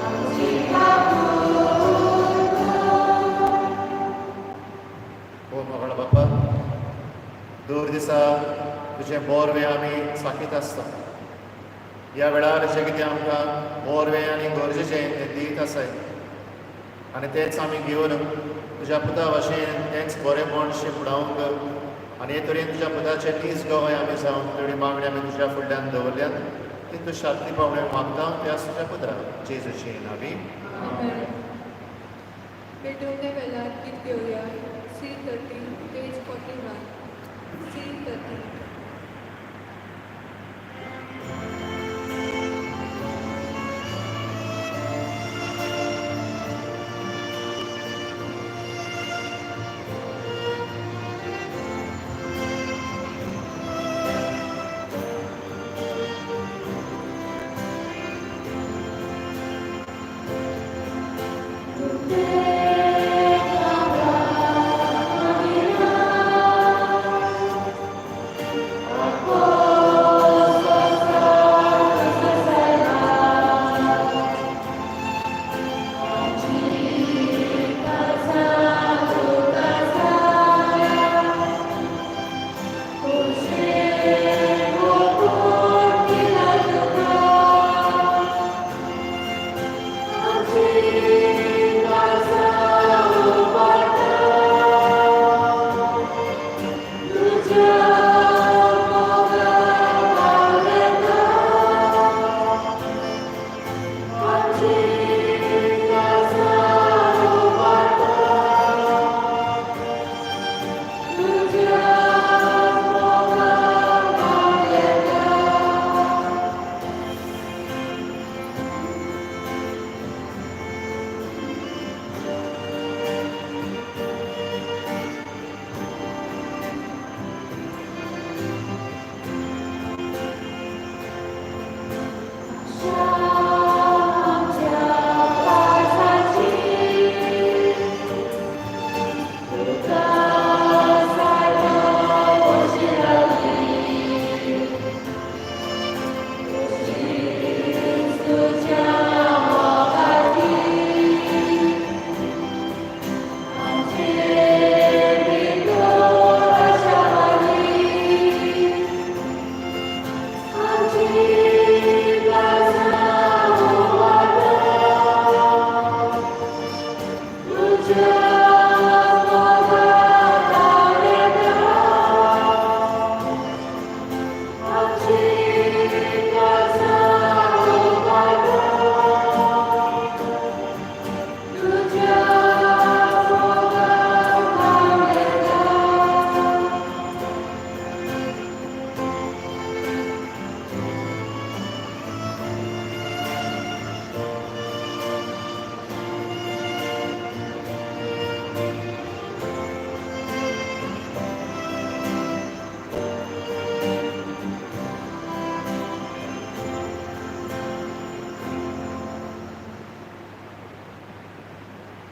आमची काकूट. ओ मोगाळ बापा, दर दिसा तुजें बोरवें आमी चाखीत आसता. ह्या वेळार जें कितें आमकां बोरवें आनी गरजेचें तें दीत आसाय आनी तेंच आमी घेवन तुज्या पुता भाशेन तेंच बरेंपण शिंपडावंक आनी हे तरेन तुज्या पुताचे नीज गवाय आमी जावन तेवढी मागणी आमी तुज्या फुडल्यान दवरल्यात ती तूं शांती पावणे मागता त्याच तुज्या पुता जेजूची नावी. पेटोवणे वेळार गीत घेवया. C 13, page 41. C 13. Thank you.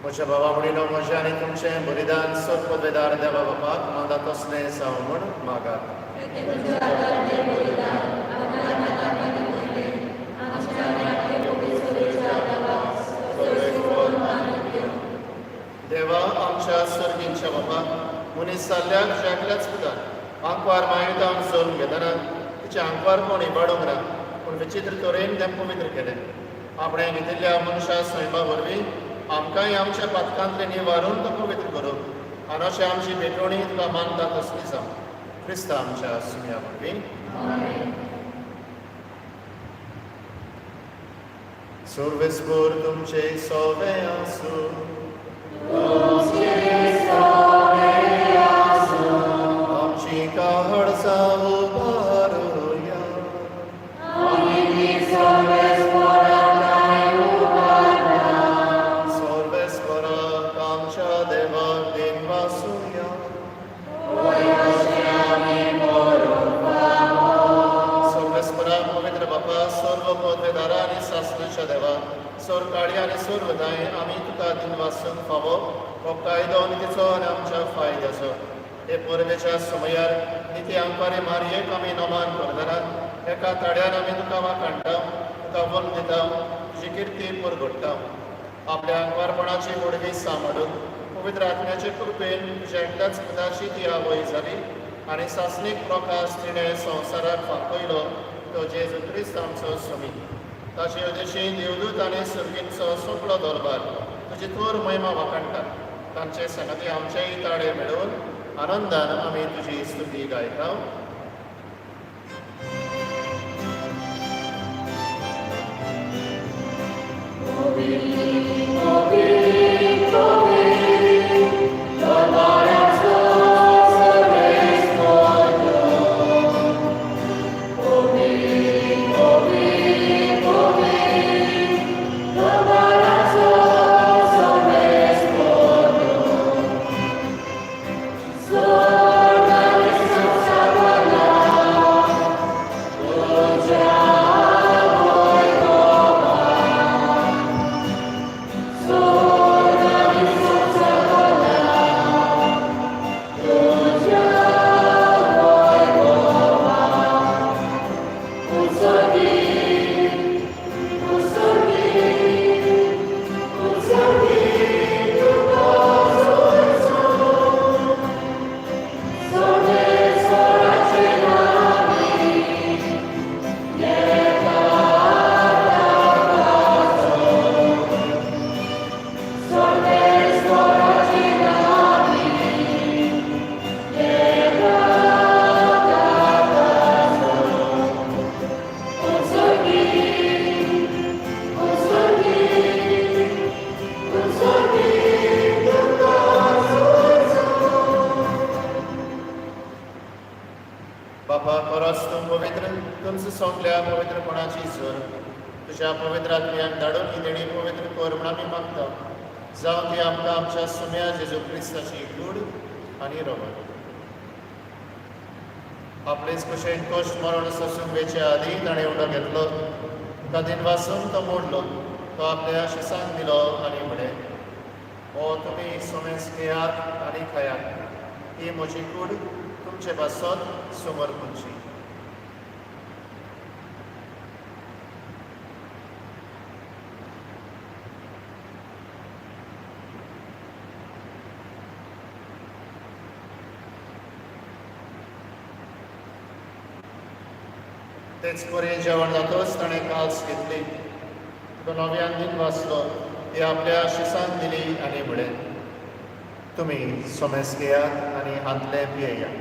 म्हज्या बाबा म्हणिनो म्हजें आनी तुमचें बलिदान सर्वपदवेदार देवा बापाक मांदा तसलें जावं म्हूण मागात. देवा आमच्या सर्गींच्या बाबा, मनीस जाल्ल्या तुज्या एकल्याच पुतान आंकवार मायेतावन जल्म घेतना तिचें आंकवारपण इबाडूंक ना, पूण विचित्र तरेन तें पवित्र केलें. आपणें घेतिल्ल्या मनशा सैमा वरवीं आमकांय आमच्या पातकांतलें निवारून तो पवित्र करूं आनी अशें आमची भेटवणी तुका मानता तसली जावं. क्रिस्ता आमच्या सुम्या वरवीं. सर्वेस्पर तुमचे सोवे आसूं. आमची काळजां उबारुया. सर्वेस्पराक आमच्या देवाक दिनवासुया. सर्वेस्पराक पवित्र बापा, सर्व पदवेदारा आनी सासणाच्या देवा, सर्व काळी आनी सर्वदाय आमी तुका दिनवासूंक फावो हो कायदो आनी तिचो आनी आमच्या फायद्याचो. हे परबेच्या समयार निती आंकवारे मारयेक आमी नमान करतना एका ताड्यान आमी तुका वाखाणटा, तुका वल दिता, तुजी किर्ती परगडटा. आपल्या आंकवारपणाची व्हडवी सांबाळून पवित्र आत्म्याचे कृपेन तुज्या एकल्याच पुताची ती आवय जाली आनी सासणीक प्रकाश तिणें संवसाराक फांकयलो तो जेजू क्रिस्त आमचो समी. ताचे उदेशी देवदूत आनी सर्गींचो सगळो दरबार तुजी थोर महिमा वाखाणटा. तांचे संगती आमचेय ताळे मेळोवन आनंदान आमी तुजी स्तुती गायता. बापा परस तूं पवित्र, तुमचं सोंपल्या पवित्रपणाची जोर तुज्या पवित्र आत्म्याक धाडून ही देणी पवित्र कर म्हूण आमी मागता. जावं ती आमकां आमच्या सुम्या जेजू क्रिस्ताची कूड आनी रगत. आपलेच कुशेन कश्ट मरण सोसूंक वेचे आदीं ताणें उडो घेतलो, तुका दिनवासून तो मोडलो, तो आपल्या शिसांक दिलो आनी म्हळें, हो तुमी सोमेस घेयात आनी खायात, ही म्हजी कूड तुमचे पासत समर्पूंची. तेच परी जेवण जातच ताणें काल्स घेतली, तो नव्यान दिन वाचलो, ती आपल्या शिसांक दिली आनी म्हळें, तुमी सोमेस घेयात आनी हांतलें पियेयात,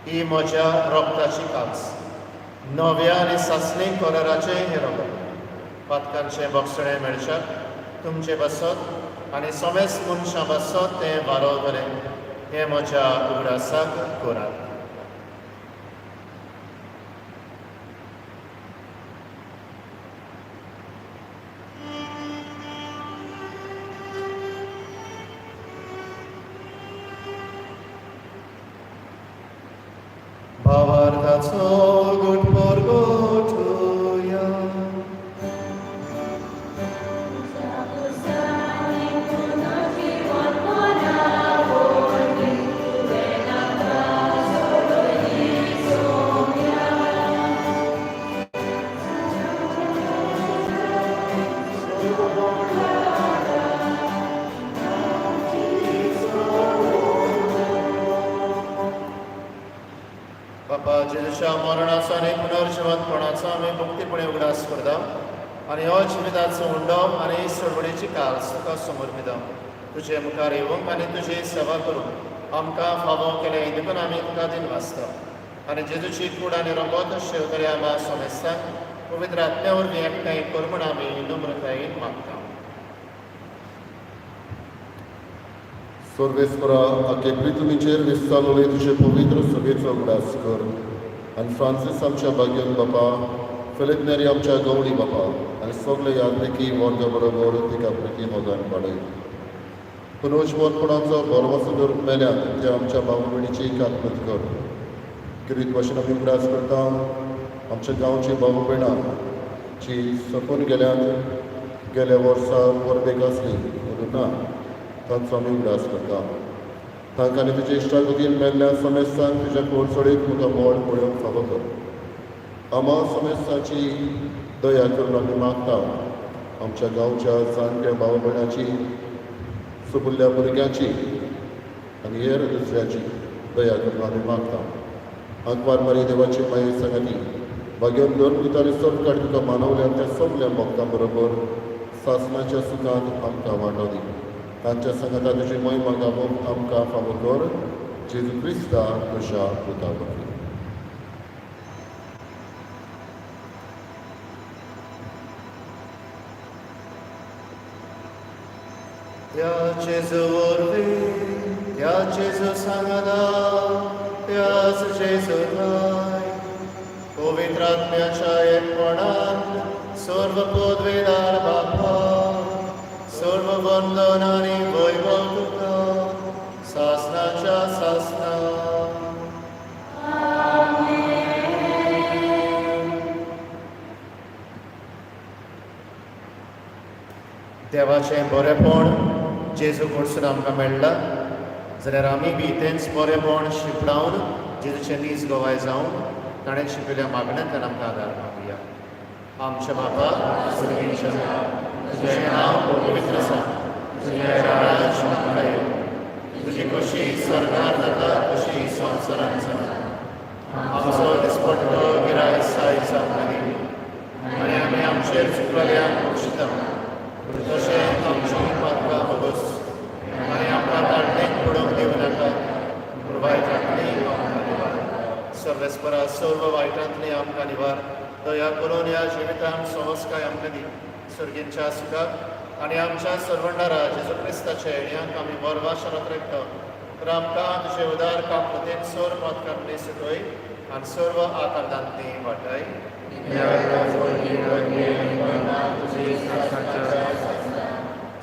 ही म्हज्या रोगताची काल्स, नव्या आनी सासणीक कराराचें हें रगत, पातकांचें बक्षणें मेळच्याक तुमचे पासत आनी सोमेस मनशां पासत तें वारोवतलें, हें म्हज्या उगडासाक करात. भावार्थाचो गुटपोर गोठुया. जेजूच्या मरणाचो आनी पुनर्जिवंतपणाचो आमी मुक्तीपणे उगडास करता आनी हो जिविताचो उंडो आनी सोडवणेची काल्स तुका समर्पिता. तुजे मुखार येवंक आनी तुजी सेवा करूंक आमकां फावो केलें देखून आमी तुका दिनवासता आनी जेजूची कूड आनी रगत शेवकरी आमा सोमेस्तांक पवित्र आत्म्या वरवीं एकठांय कर म्हूण आमी नम्रतायेन मागता. सर्वेस्परा, आखे पृथ्वीचेर विस्तारलेले तुजे पवित्र सभेचो उगडास कर आनी फ्रांसीस आमच्या भाग्यन बापा, फिलीप नेरी आमच्या गवळी बापा आनी सगळे यात्रिकी वर्गा बरोबर तिका प्रिती मोगान वाडय. पुनर्जिवंतपणाचो भरवंसो धरून मेल्यात त्या आमच्या भाव भयणीची काकूत कर. गिरीत भाशेन आमी उगडास करता आमच्या गांवची भाव भयणां जी सोंपून गेल्यात, गेल्या वर्सा परबेक आसली म्हणून ना, तांचो आमी उगडास करता. तांकां आनी तुज्या इश्टागतीन मेल्ल्या समेस्तांक तुज्या कोरसोडीक तुका मोड पळोवंक फावो कर. आमा समेस्ताची दया करून आमी मागता आमच्या गांवच्या जाणट्या भाव भयणाची, सुपुल्ल्या भुरग्यांची आनी हेर दुसऱ्याची दया करून आमी मागता. आंकवार मारी देवाची माये सांगाती भाग्यान धर्म दिताले सर्व तुका मानवल्या त्या सगल्या भक्तां बरोबर सासणाच्या सुखांत आमकां वांटो दी. तांच्या सांगाता तुजी महिमा गावोवंक आमकां फावो कर, जेजू क्रिस्ता तुज्या पुता वरवीं. त्या जेजू वरवीं, त्या जेजू सांगाता, त्याच जेजू ठाय, पवित्र आत्म्याच्या एकपणान सर्व पदवेदार बापा, सर्व वंदन आनी वैभव तुका सासनाच्या सासना. देवाचें बरेपण जेजू कडसून आमकां मेळ्ळां जाल्यार आमी बी तेंच बरेपण शिंपडावन जेजूचें नीज गवाय जावन ताणें शिकयल्या मागण्यांतल्यान आमकां आदार मागुया. आमच्या बापा सुर्गीच्या, तुजें नांव पवित्र आसा, तुजें राज्य आमकां येवं, तुजी खोशी स्वर्गार जाता तशी संवसारांत जाता. आमचो दिसपट्टो गिरायस आयज आमकां दी आनी आमी आमचेर चुकलेल्यांक बक्षिता तशें आमची पातकां भोगोस आनी आमकां ताडणेक पडोवंक दिवं नाका, पूण वायटांतली आमकां निवार. सर्वेस्परा, सर्व वायटांतली आमकां निवार. दया करून ह्या जिवितांत संस्काय आमकां दी सर्गींच्या सुखाक आनी आमच्या सर्वंडारा जेजू क्रिस्ताच्या येण्यांक आमी बरवा शरत रेखता. तर आमकां तुजे उदार कामतेन सर्व पातकांतली सुटय आनी सर्व आकारांतली वाटाय.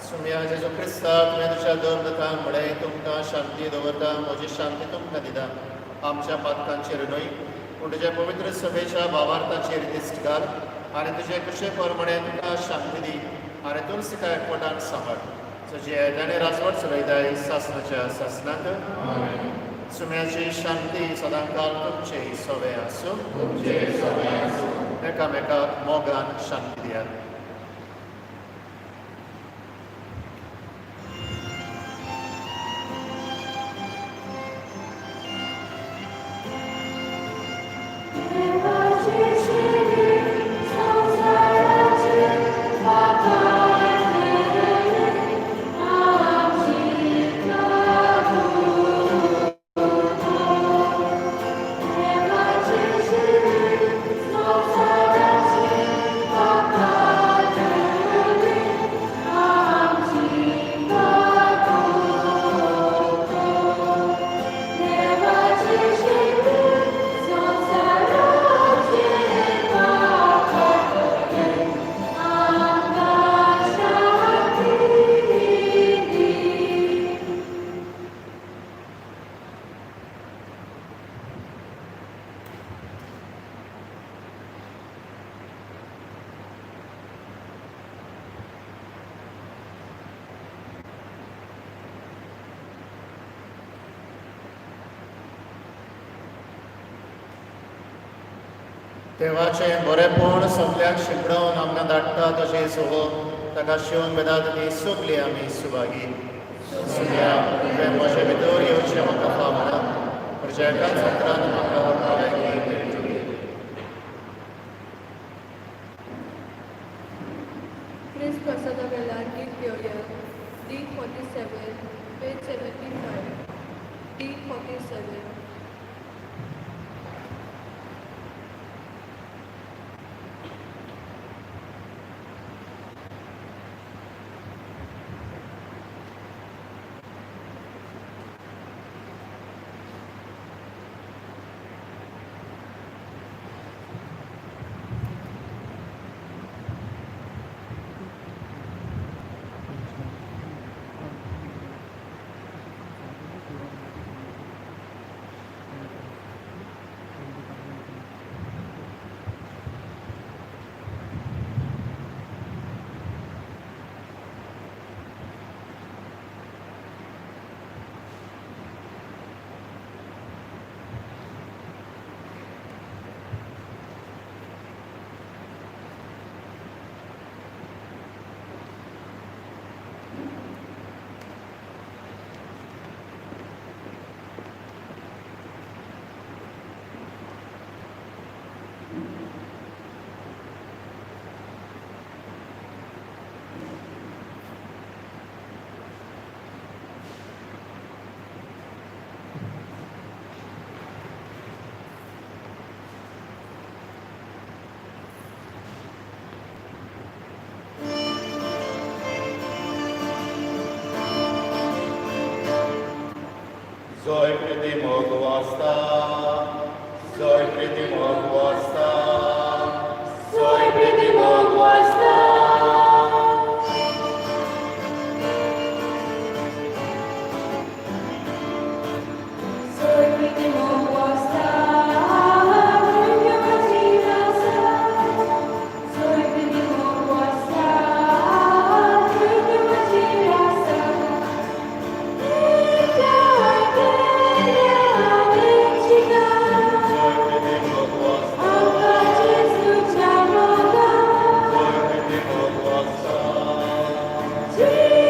सुम्या जेजू क्रिस्ता, तुवें तुज्या धर्मदूतांक म्हळें, तुमकां शांती दवरता, म्हजी शांती तुमकां दिता. आमच्या पातकांचेर न्हय पूण तुज्या पवित्र सभेच्या भावार्थाचेर दिश्ट घाल आनी तुजे कशे प्रमाणे तुका शांती दी आनी तुमकां एकवटान सांबाळ. तुजे ताणें राजवट चलयताय सासनाच्या सासनाक. सुम्याची शांती सदांकाल तुमचे सवे आसूं. एकामेकाक मोगान शांती दियात. देवाचे शिरी संवसाराचे पापां आमची देवाचे शिरी संवसाराचे पापां आमची देवाचे शिरी संवसाराचे पापां आमकां शांती दी. देवाचें बरेपण सगल्याक शिंपडावन आमकां धाडटा तशें सोबो ताका शिवून वेतात ती सगली आमी सुभागी. सुम्या, तुवें म्हजे भितर येवचें म्हाका फावना, म्हज्या एकाच उतरान म्हाका भलायकी मेळटली. घेवया D 47, page 75, D 47. Zoy priti mog vasta, Zoy priti mog vasta, Zoy priti mog vasta. Soy priti mog vasta, देवाची रासा. Soy priti mog vasta, देवाची रासा. Zoy priti mog vasta, Zoy priti mog vasta. Zoy priti mog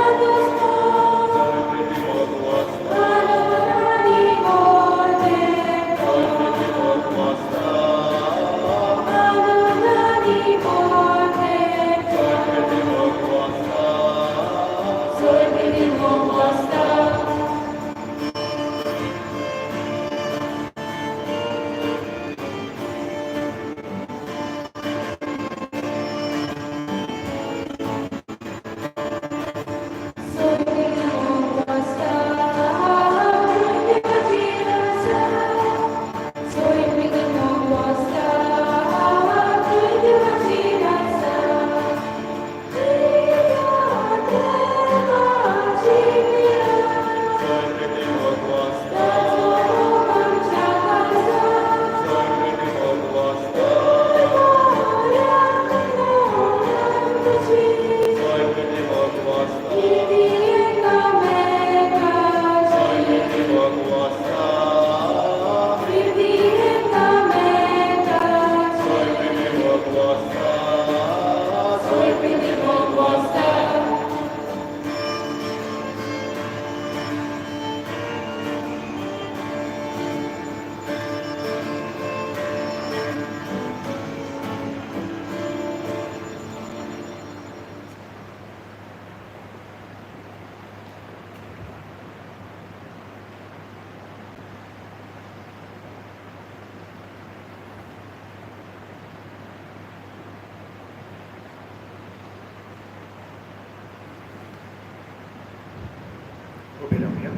vasta, Zoy priti mog vasta, Zoy priti mog vasta. Soy priti mog vasta. Soy priti mog vasta, देवाची रासा. Soy priti mog vasta, देवाची रासा. देवाची Zoy priti mog vasta, आमच्या काळजा. Zoy priti mog vasta, Zoy priti mog vasta, Zoy priti mog vasta, Zoy priti mog vasta, Zoy priti mog vasta. उबी रावया.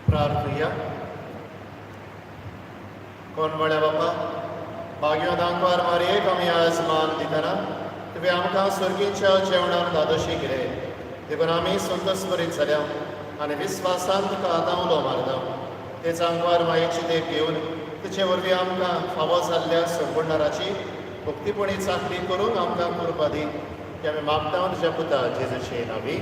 प्रार्थुया. कोण बापा, भाग्यवंत आंकवार मारयेक आमी आज मान दितना तुवें आमकां सर्गीच्या जेवणान धादोशी केले, देखून आमी संतोष जाल्या आनी विस्वासान तुका आतां उलो मारता. तेच आंकवार मायेची देख घेवन तुजे वरवीं आमकां फावो जाल्ल्या संपूर्णाराची भक्तीपणी चाकरी करूंक आमकां कृपा दी, की आमी मागता तुज्या पुता जेजूचे नांवी.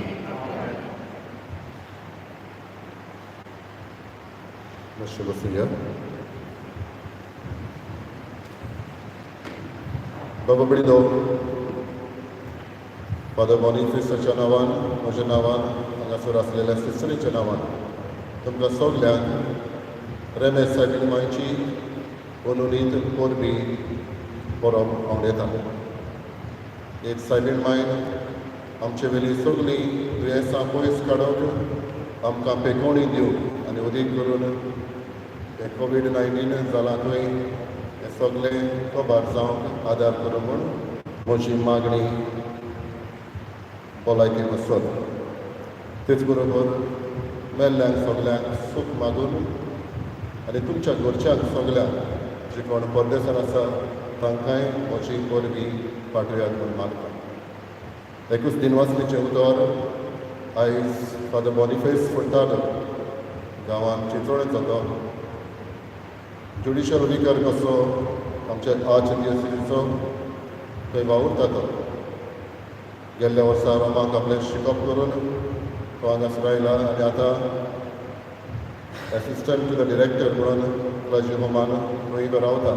मातशें बसुया. बाबा भयणीनो, फादर बॉनिफेसाच्या नांवान, म्हज्या नांवान, हांगासर आसलेल्या सिस्टरीच्या नांवान तुमकां सगल्यांक रेमेस सायबीण मांयची अनुनीत परबी परब हांव एक सायबीण मायन आमचे वेली सगळीं दुयेंसां पयस काडूंक आमकां पेकोवणी दिवंक आनी अदीक करून हें कोवीड 19 जालां थंय हें सगळें कबार जावंक आदार करूं म्हूण म्हजी मागणी भलायकी वसत. तेच बरोबर मेल्ल्यांक सगल्यांक सूख मागून आनी तुमच्या घरच्यांक सगल्यांक जे कोण परदेसान आसा तांकांय म्हजी परबी पाठोवयात म्हूण मागता. एकूच दिनवासणीचें उतर, आयज फादर बॉनिफेस फुर्तादो गांवांत चिंचोणेचो तो ज्युडिशल विकर कसो आमच्या आर्च डिओसिजीचो थंय वावुरता. तो गेल्ल्या वर्सा रोमाक आपलें शिकप करून तो हांगासर आयला आनी आतां एसिस्टंट टू the director म्हणून क्लर्जी होमान थंय तो रावता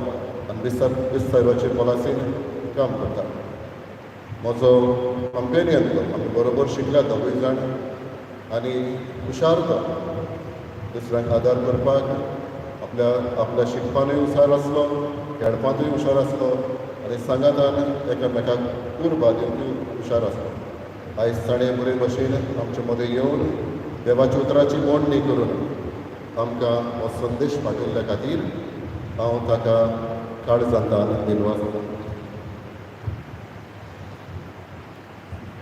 आनी बिस्प साहेबाचे पॉलासीन काम करता. म्हजो कंपेनियन तो, आमी बरोबर शिकल्या दोगूय जाण आनी हुशार तो, दुसऱ्यांक आदार करपाक आपल्या आपल्या शिकपानूय हुशार आसलो, खेळपांतूय हुशार आसलो आनी सांगातान एकामेकाक उर्बा दिवपूय हुशार आसलो. आयज ताणें बरे भशेन आमचे मदें येवन देवाच्या उतराची मांडणी करून आमकां हो संदेश पाठयल्ल्या खातीर हांव ताका काळजांतान दिनवास.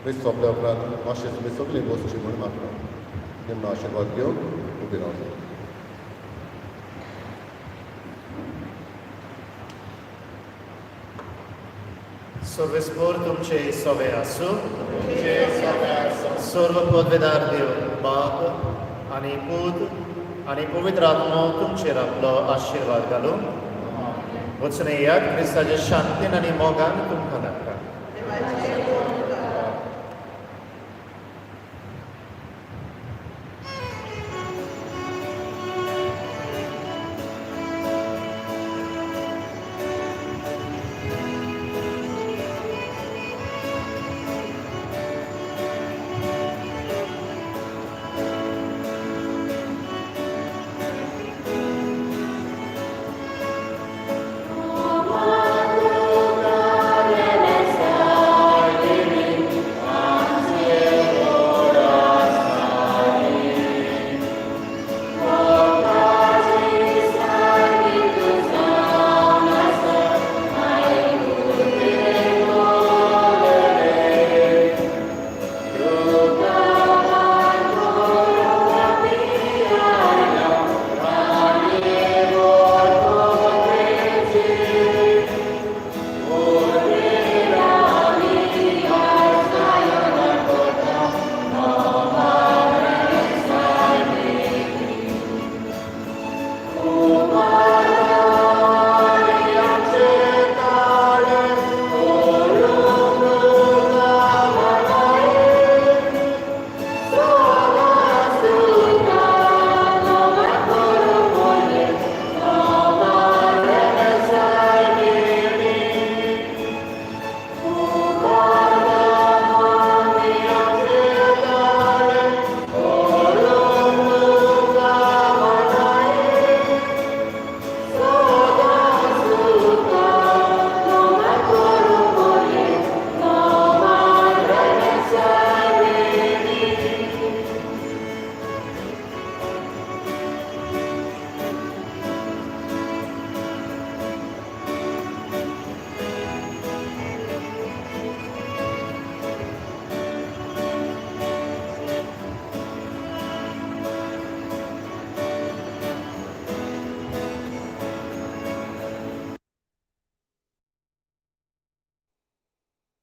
मीस सोंपल्या उपरांत मातशें तुमी सगळीं बसची म्हूण मागता. निमणो आशिर्वाद घेवन उबी रावता. सर्वेस्पोर तुमचे सवे आसूं. सर्व पदवेदार देव बाप आनी पूत आनी पवित्र आत्मो तुमचेर आपलो आशिर्वाद घालूं. वचून येयात, क्रिस्ताचे शांतीन आनी मोगान तुमकां धाडटा.